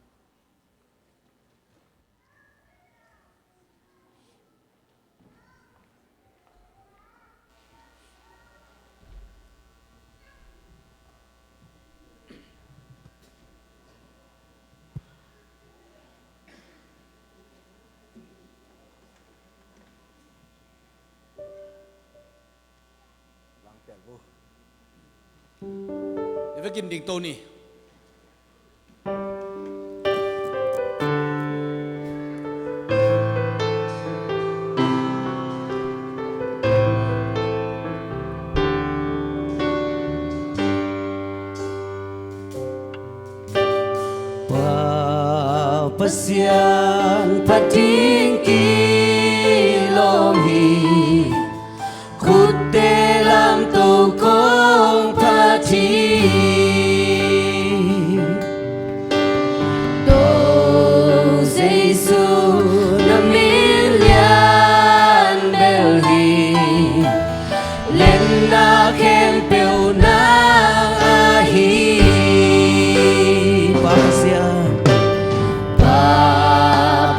I vekin dingto ni. Pa Pasian phat ding kilawm hi. Khutte lamto kong phat hi. To Jesu na min lian bel hi. Lianna khempeuh nang ahi. Pa Pasian, Pa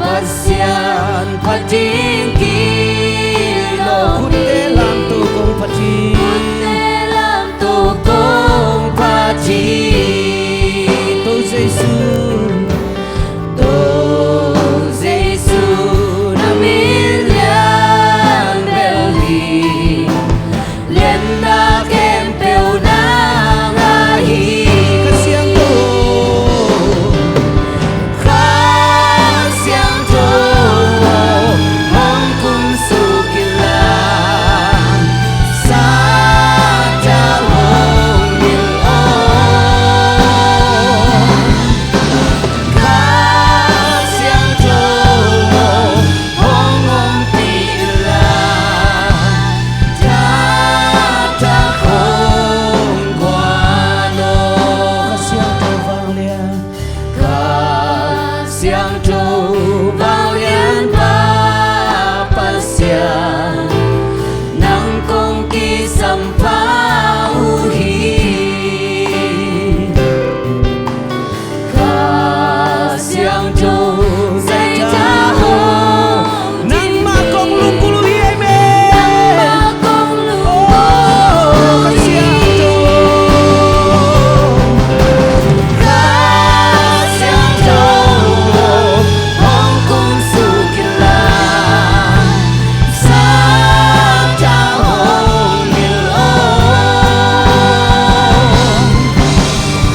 Pasian phat ding kilawm hi. Khutte lamto kong phat hi. Khutte lamto kong phat hi. To Jesu, To Jesu na min lian bel hi. Lianna khempeuh nang ahi. Kha Siangtho, Kha Siangtho, hong kumsuk in la, Satan hong mil aw. Kha Siangtho, hong ompih in la, taktak hong guan aw. Kha Siangtho vanglian, Kha Siangtho vanglian Pa Pasian, nang kong kisam pha uh hi. Kha Siangtho, Satan hong, nangmah kong lunggulh uh hi, amen. Nangmah kong lunggulh uh hi. Oh, Kha Siangtho, Kha Siangtho hong kumsuk in la, Satan hong mil aw.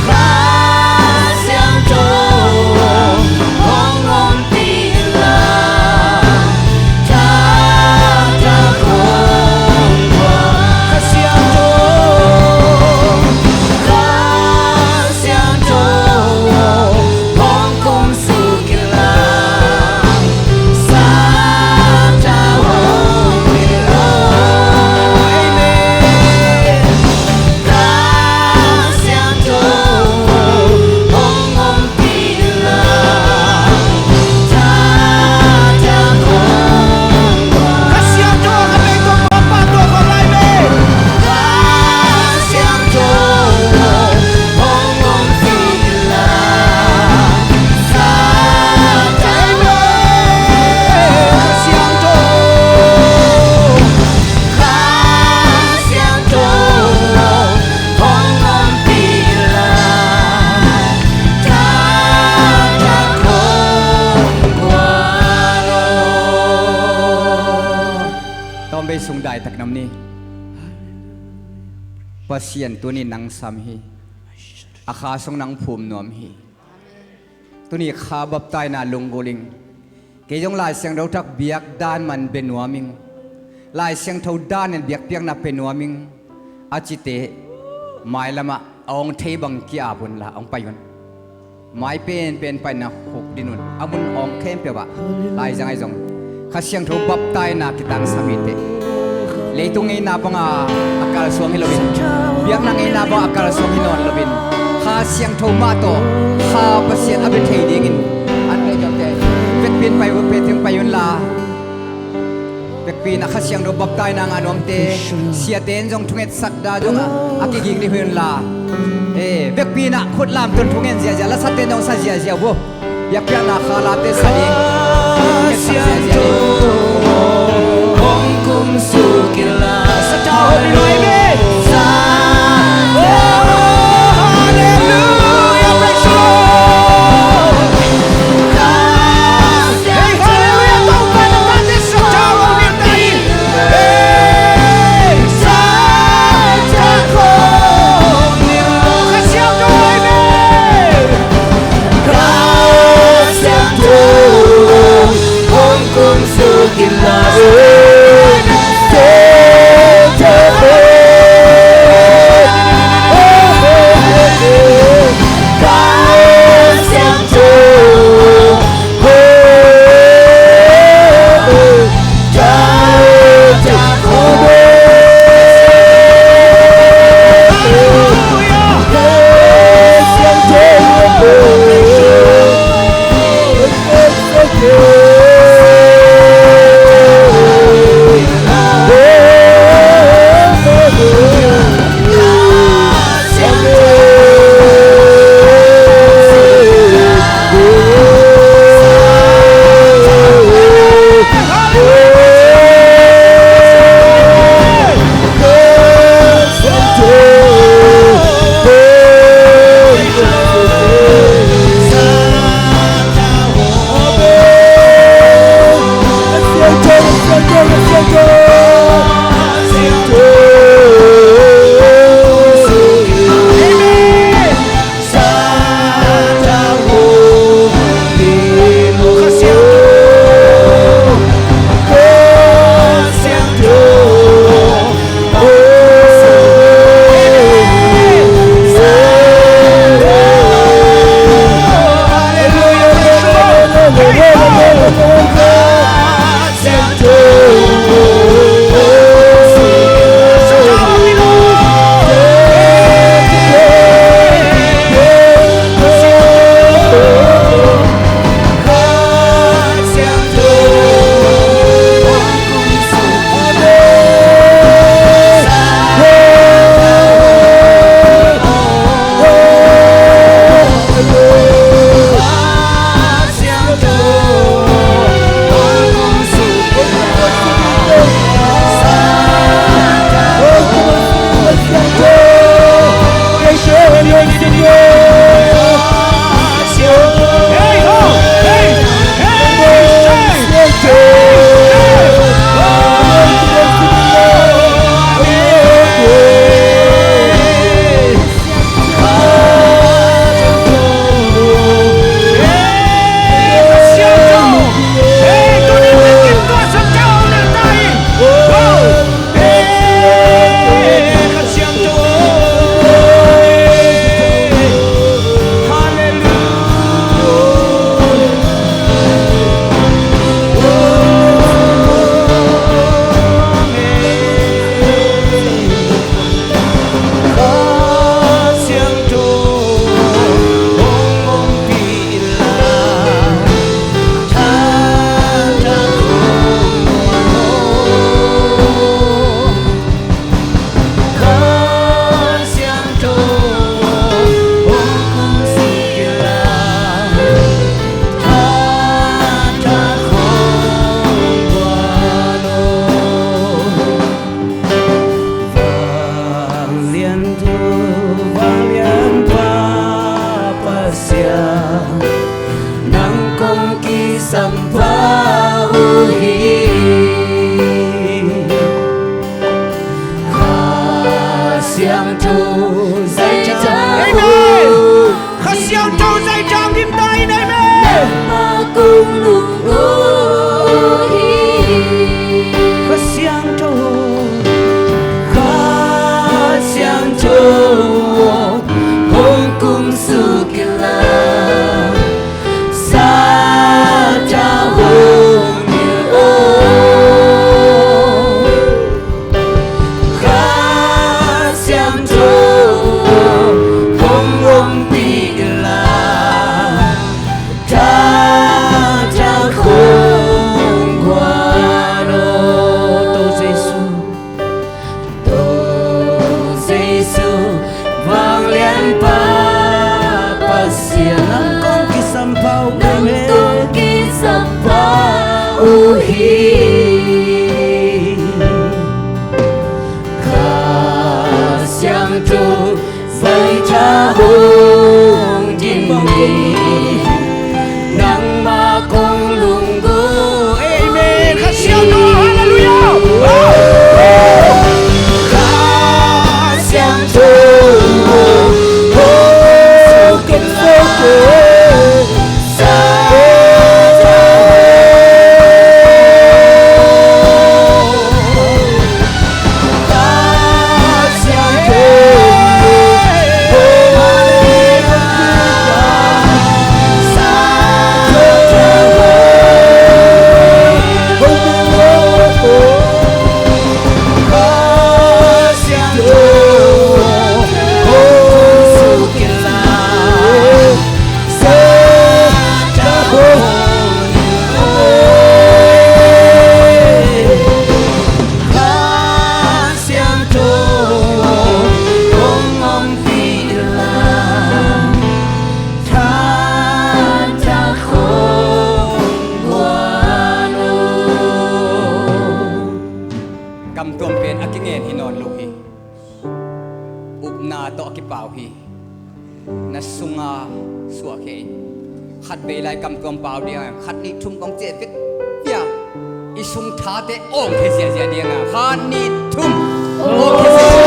Kha Siangtho hong ompih in la, taktak hong guan. Kha Siangtho, Kha Siangtho hong kumsuk in la, Satan hong mil aw. Amen. Kha Siangtho hong ompih in la, taktak hong guan. Kha Siangtho, kha pei tawh pampa tawh kong lai ve. Kha Siangtho hong ompih in la, Satan hong, Kha Siangtho, Kha Siangtho hong ompih in la, taktak hong guan aw. Tawm bei sung dai tak nam ni. Pasian tuni nang sam hi. A kha sung nang phum nuam hi. Tuni kha baptaina lunggulh ing. Kei zong Lai Siangtho thak biak dan man bia nuam ing. Lai Siangtho dan in biakpiakna pia nuam ing. A cite mailamah a awng thei bang ki-ap unla hong pai un. Mai penpen paina khuk din un. A mun awng khempeuh ah Lai zang ahi zong Kha Siangtho baptaina kitangsam hi teh. Leitung ngeina banga a kalsuang hi loin, biakna ngeina banga a kalsuang hi nawn loin, Kha Siangtho mah tawh Kha Pasian a bia thei dingin an nei tuamte vekpi in pai uh, pe theng pai unla. Vekpi in a Kha Siangtho baptaina ngah nuamte, siate in zong thungetsak dan zong a, a kigik dih hi unla. Eh, vekpi in a khut lamton thungen ziahziah, lasate in zong sa ziahziah uh. Biakpiakna kha late sa ding. Kha Siangtho hong kumsuk in la. Sa tha hong mil aw hi ve. Sa tha hong, oh, hallelujah, praise the Lord. Kha Siangtho, hey, hallelujah, Topa na tate sa tha hong mil ta hi. Hey, sa tha hong Siangtho Zaitang. Amen. Kha Siangtho Zaitang dim ta in, amen. Nangmah kong lunggulh hi. Kha Siangtho, Kha Siangtho, hong kumsuk in la. Satan hong nilh o. Kha Siangtho hong ompih in la, taktak hong guan o. To Jesu, To Jesu, Vanglianpa Pasian, nang kong kisampha uh, nang kong kisampha uh hi. Kha Siangtho Zaitang hong dim ni, nangmah kong lunggulh. Amen. Kha Siangtho, halleluiah. Kha Siangtho, oh, oh, oh, oh. Siangtho hong ompih la, taktak hong guan o. Kamtuam pen a kingen hi nawn lo hi. Upna tawh a kipa uh hi. Na sunga suahkhia in. Khat vei lai kamtuam pau ding a, khat nih thum kong ciah vekvia. I sung thate awng khia ziahziah ding a, khat nih thum. Awng khia ziahziah.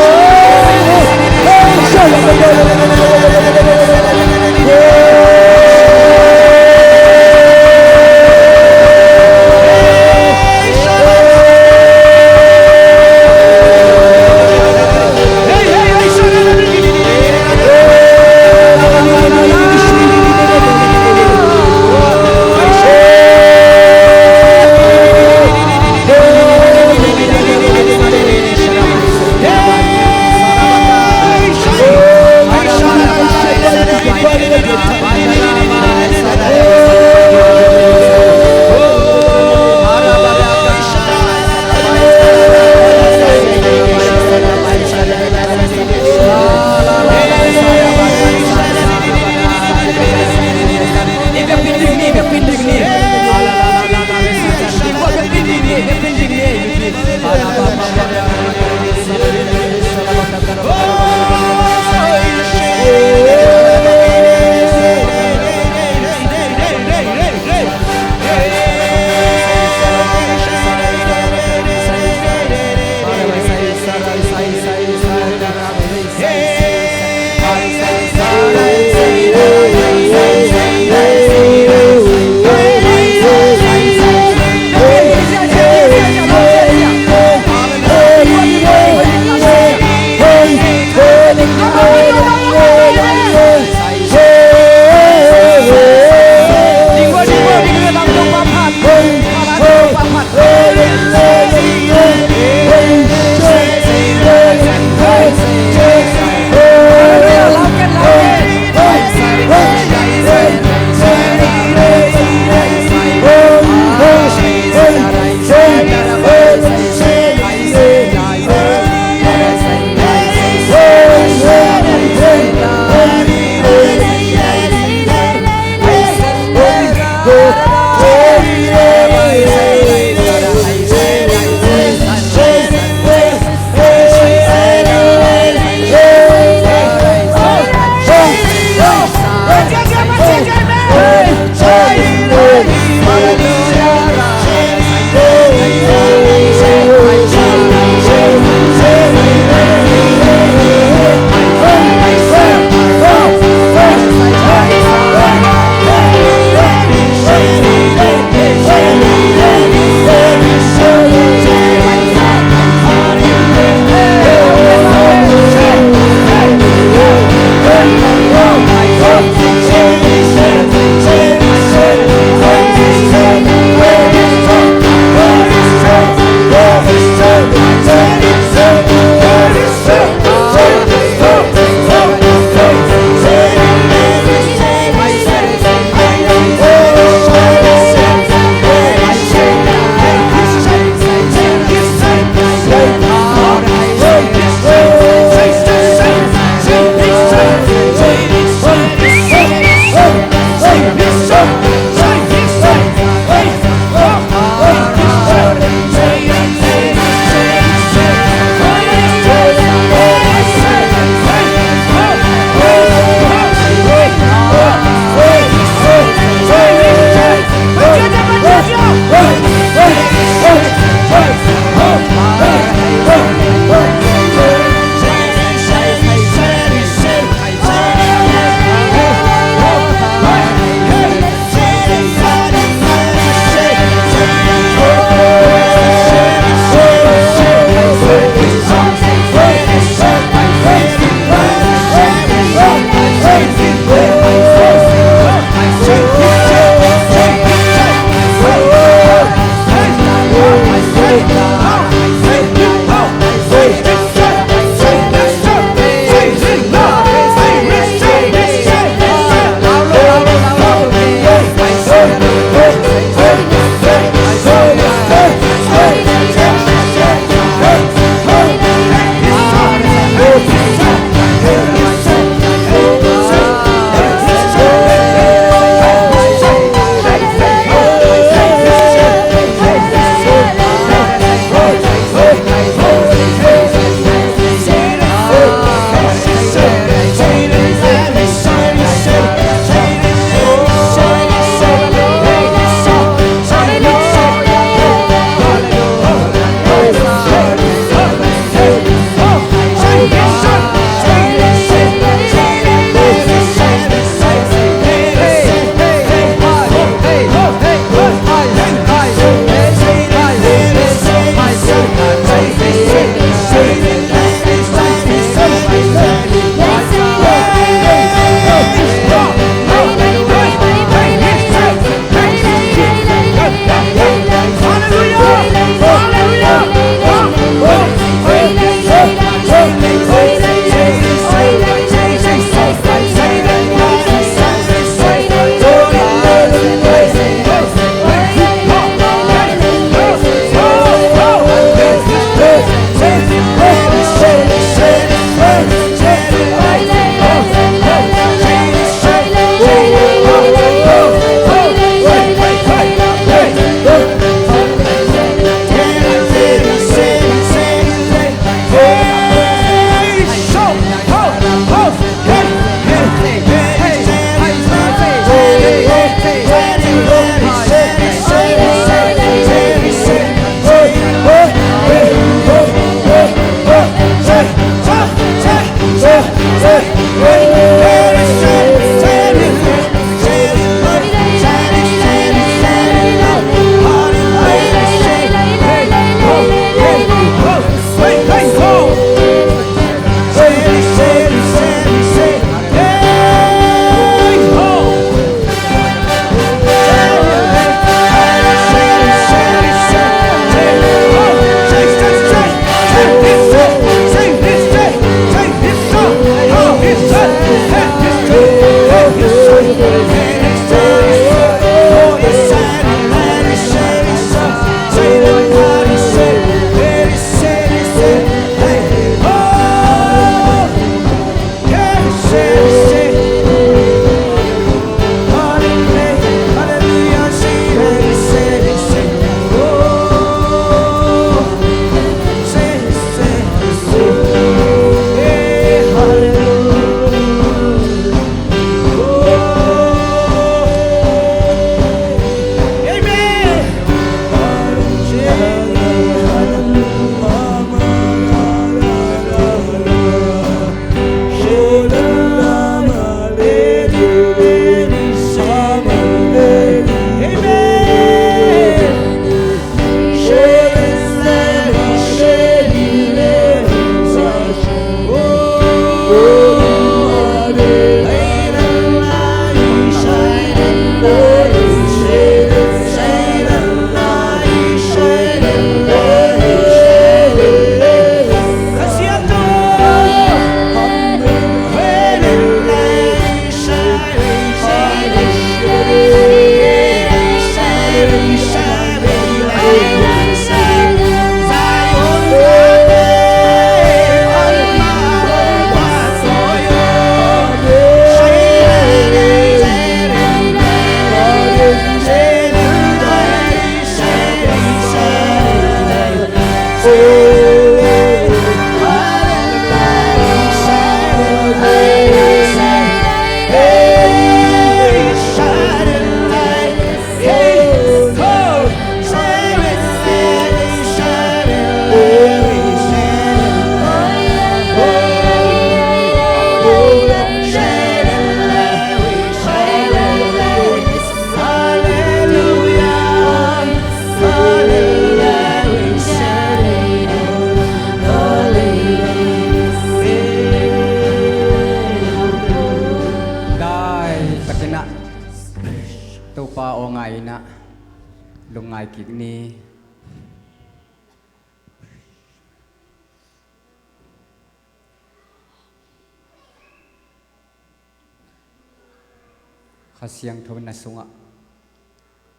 Kha Siangtho in na sungah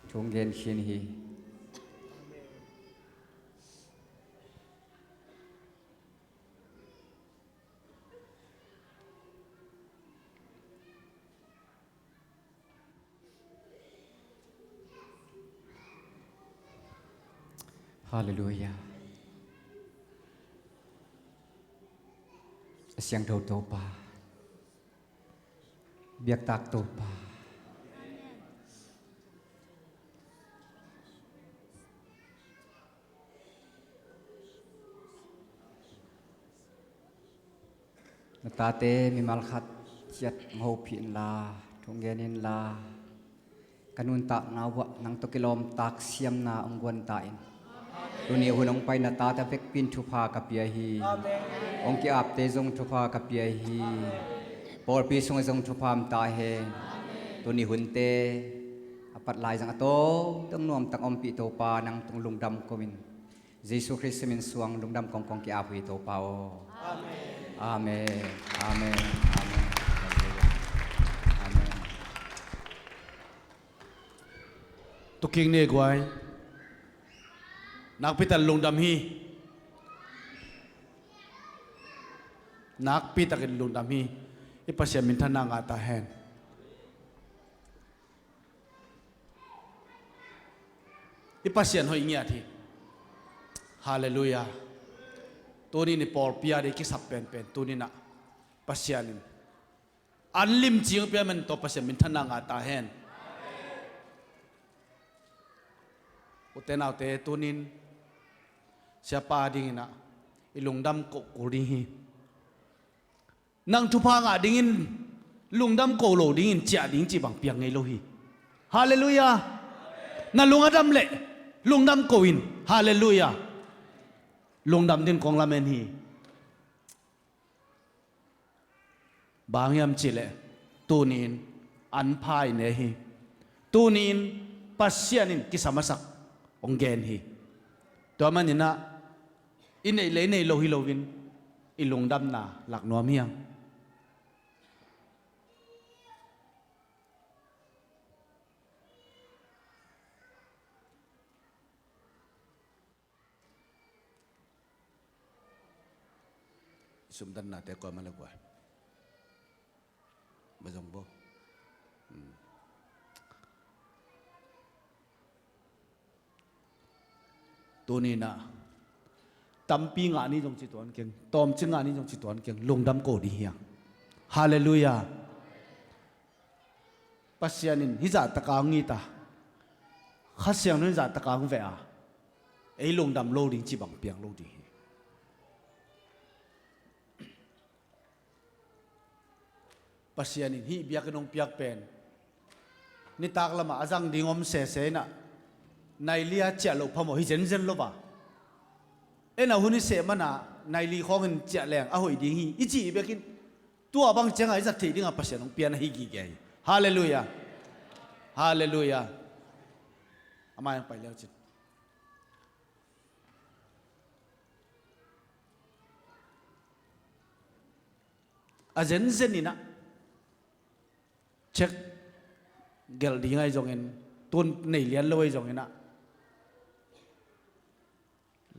thu hong gen khin hi. Halleluiah. A siangtho Topa, biaktak Topa, na tate mimal khat ciat hong hopih inla, thu hong gen inla, ka nuntakna uhah nang tawh kilawmtak siamna hong guanta in. Tuni hun hong pai na tate vekpi in thupha ka pia hi. Hong ki-apte zong thupha ka pia hi. Pawlpi sungah zong thupha om ta hen. Tuni hunte a pat lai zong a tawntawng nuamtak ompih Topa nang tung lungdam ko in. Jesu Khrist min suang lungdam kongkong ki-ap uh hi Topa aw. Amen. Amen. Amen. Amen. Amen. Tuking ne guai. Nakpi tak lungdam hi. Nakpi takin lungdam hi. I Pasian minthanna ngah ta hen. I Pasian hoih ngiat hi. Halleluiah. Tuni ni pawlpi a ding kisap penpen tuni nah Pasian in an limci hong pia man tawh Pasian minthanna ngah ta hen. Ute naute, tunin siapa dingin ah i lungdam kohkul ding hi. Nang thupha ngah dingin lungdam ko lo dingin ciah ding cih bang piang ngei lo hi. Halleluiah. Na lung a dam leh lungdam ko in. Halleluiah. Lungdam ding kong lamen hi. Bang hiam cihleh tuni-in an pha i ne hi. Tuni-in Pasian in kisam a sak hong gen hi. Tua maninah i neih le i nei lo hi loin i lungdamna lak nuam hiam? I sumdannate kua mah le kua, ma zong bo. Tuninah tampi ngah ni zong ci tuan keng, tawmcik ngah ni zong ci tuan keng, lungdam ko ding hiang. Halleluiah. Pasian in hih zahtaka hong it a, Kha Siangtho in zahtaka hong veh a, ei lungdam lo ding cih bang piang lo ding hi. Pasian in hih biakinn hong piak pen nitak lamah a zang ding om sese inah nai li a ciah loh phamawh hi zenzen lo a, en a hun i seh mana nai li khawngin ciah leng a hoih ding hi i cih bekin tua bang ciangah i zat theih dingah Pasian hong pian ahi gige hi. Halleluiah. Halleluiah. Amah hong pai leu cin. A zenzen inah check gelh ding ahi zongin, tun nei lian lo ahi zonginah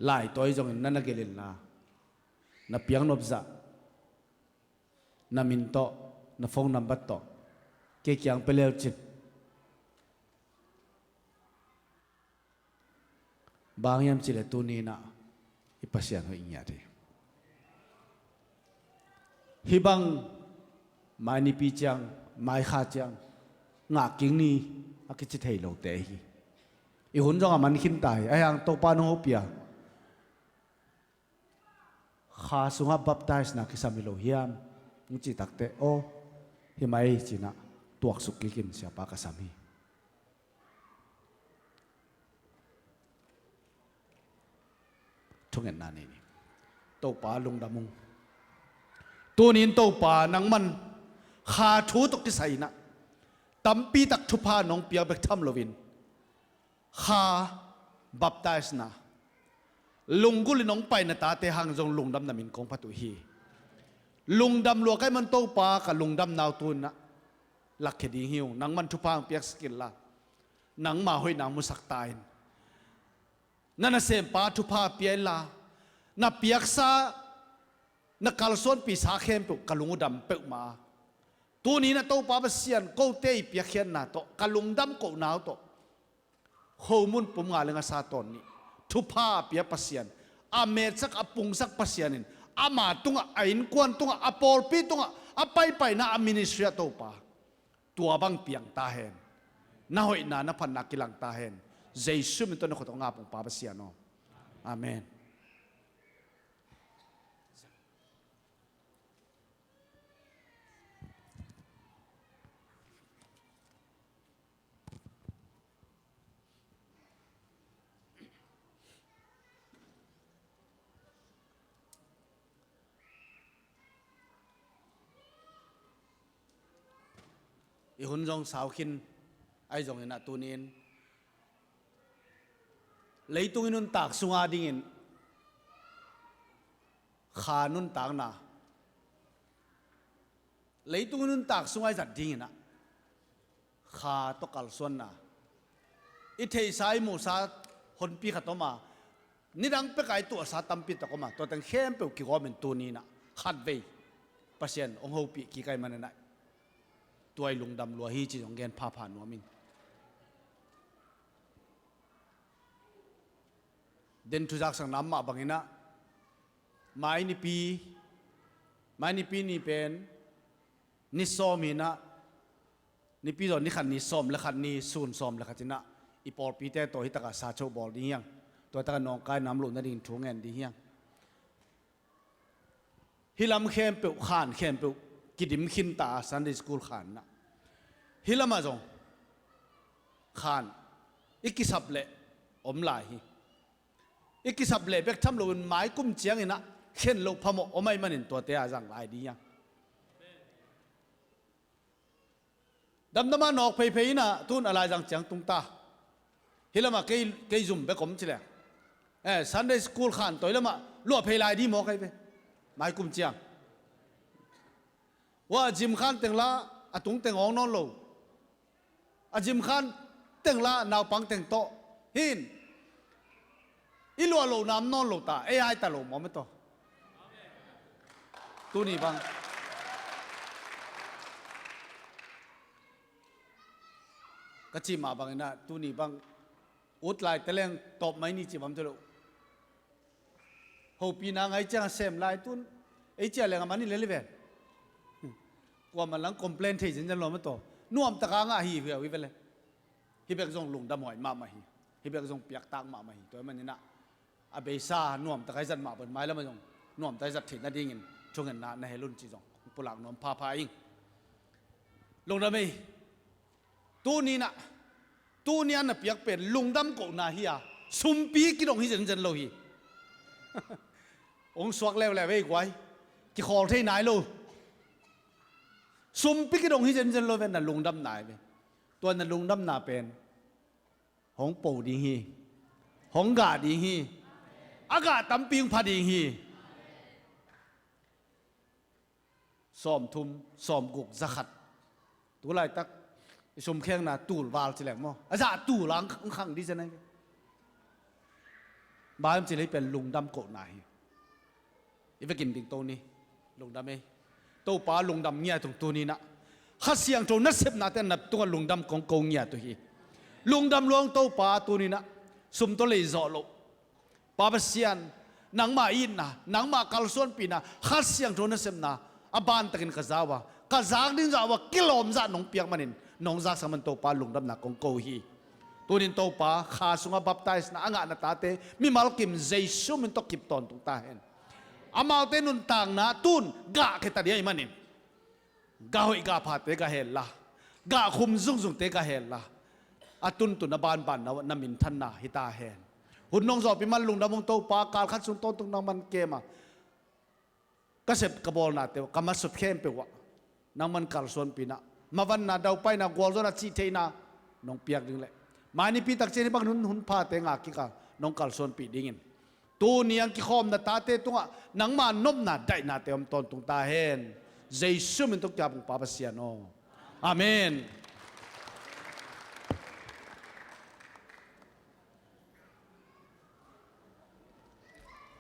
lai tawi zongin na na gelh inla, na piaknop zah, na min tawh, na phone number tawh kei kiang pia leu cin. Bang hiam cihleh tuninah i Pasian hoih ngiat hi. Hih bang mai nipi ciang, mai kha ciang ngah kik ni a kici thei lote hi. I hun zong a man khinta hi. Ahi hang Topa nong hopih a, kha sungah baptisena kisam hi lo hiam? Hong cih takteh aw, hi mai cinah tuaksuk kikin siapa ka sam hi. Thungetna nei ni. Topa lungdam ung. Tunin Topa nangman kha thu tawh kisai inah tampi tak thupha nong piak bek tham loin kha baptisena lunggulh in hong paina tate hang zong lungdam na min kong phat uh hi. Lungdam lua ka hih man Topa, ka lungdam nau tunah Lakkhia ding hi ung, nangman thupha hong piaksak inla, nangma hoihna hong musak ta in. Na nasempa thupha pia inla, na piaksa, na kalsuanpihsa khempeuh ka lung uh dam peuhmah a. Tuni-in ah Topa Pasian, kote i piakkhiatna tawh, ka lungdam kohna uh tawh, khomun pum nga le ngasa tawn nih, thupha a pia Pasian, a metsak a pungsak Pasian in, ama tungah, a innkuan tungah, a pawlpi tungah, a paipaina, a ministry ah Topa, tua bang piang ta hen. Na hoihna, na phatna kilang ta hen. Jesu min tawh na khut hong ap ung Pa Pasian aw. Amen. I hun zong sau khin, ahi zongin ah tuni-in leitung i nuntak sunga dingin kha nuntakna, leitung i nuntak sunga i zat dingin ah kha tawh kalsuanna, i theihsa i muhsa honpi khat om a, nidang peka i tuahsa tampi tak om a, tua teng khempeuh kigawmin tuni-in ah khatvei Pasian hong hopih kik ahih manin ah, tua i lungdam lua hi ci zong gen phapha nuam ing. Den thuzak sang nam mah bangin ah, mai nipi, mai nipi ni pen ni sawm hi-in ah, nipi zaw ni khat ni sawm le khat ni, sun sawm le khat hi-in ah, i pawlpite tawh hi takah sa cho bawl ding hi hang. Tua takah nawngkai nam loh nadingin thu ngen ding hi hang. Hih lam khempeuh, khan khempeuh kidim khinta a, Sunday school khan in ah. Hih lamah zong khan i kisap leh om lai hi. I kisap leh bek tham loin mai kum ciangin ah khen loh phamawh om ahih manin tuate a zang lai ding hi hang. Damdama nawk pheiphei in ah, tun a laizang ciang tung ta. Hih lamah kei, kei zum bek om ci leng, eh, Sunday school khan toi lamah luah phei lai ding maw kei ve. Mai kum ciang. Ua, a gym khan teng la, a tung teng awng nawn lo. A gym khan teng la, naupang teng tawh. Hin. I luah loh nam nawn lo ta, ei ai ta lo maw mate aw. Tuni bang. Ka cih mah bangin ah, tuni bang. Ut lai te leng tawp mai ni ci bang te lo. Hopihna ngai ciang a sem lai tun. Ei cia leng a man i lel hi ven. Kuaman lang complain thei zenzen lo mate aw. Nuamtaka ngah hi, hi, hi ve le. Hih bek zong lungdam huai mahmah hi. Hih bek zong piaktak mahmah hi. Tua ahih manin ah, a beisa nuamtaka i zat mah bang mailam ah zong nuamtaka i zat theih nadingin thungetna na hel un ci zong pulak nuam phapha ing. Lungdam ei. Tuni-in ah, tuni-a na piak pen lungdam kohna hi a, sumpi kidong hi zenzen lo hi. Hong suak leuleu ei guai. Kikhawl thei nai lo. Sumpi kidong hi zenzen lo ve, na lungdamna hi ve. Tua na lungdamna pen hong po ding hi. Hong gah ding hi. A gah tampi hong pha ding hi. Sawmthum, sawmguk, zakhat. Tu laitak i sumkhekna tul val ci leng maw, a zah tul a hong khang ding zen ahi ve. Bang hiam cih leh hih pen lungdam kohna hi. I vekin dingto ni. Lungdam ei. Topa lungdam ngiat ung tuni-in ah. Kha Siangtho nasepnate na tungah lungdam kong ko ngiat uh hi. Lungdam lua ung Topa tuni-in ah. Sum tawh lei zawh loh. Pa Pasian, nangmah itna, nangmah kalsuanpihna, Kha Siangtho nasepna a bantakin ka za uh a, ka zak ding zah uh a kilawm zah nong piak manin, nong zaksak man Topa lungdamna kong ko hi. Tuni-in Topa, kha sungah baptisena a ngah na tate mimal kim Jesu min tawh kip tawntung ta hen. Amaute nuntakna tun gah khia ta ding ahih manin, gah hoih gah phate gah hel la, gah khum zungzungte gah hel la, a tuntun a banbanna uh na minthanna hi ta hen. Hun nong zawhpih man lungdam ung Topa, kal khat sung tawntung nangman kem a, ka sep ka bawlnate uh, ka masut khempeuh ah nangman kalsuanpihna, mavanna, daupaina, gualzawhna, cihtheihna nong piak ding leh, mai nipi tak ciang hih bang hun, hun phate ngah kik a nong kalsuanpih dingin, tuni a hong kikhawm na tate tungah nangma nopna daihnate om tawntung ta hen. Jesu min tawh kiap ung Pa Pasian aw. Amen.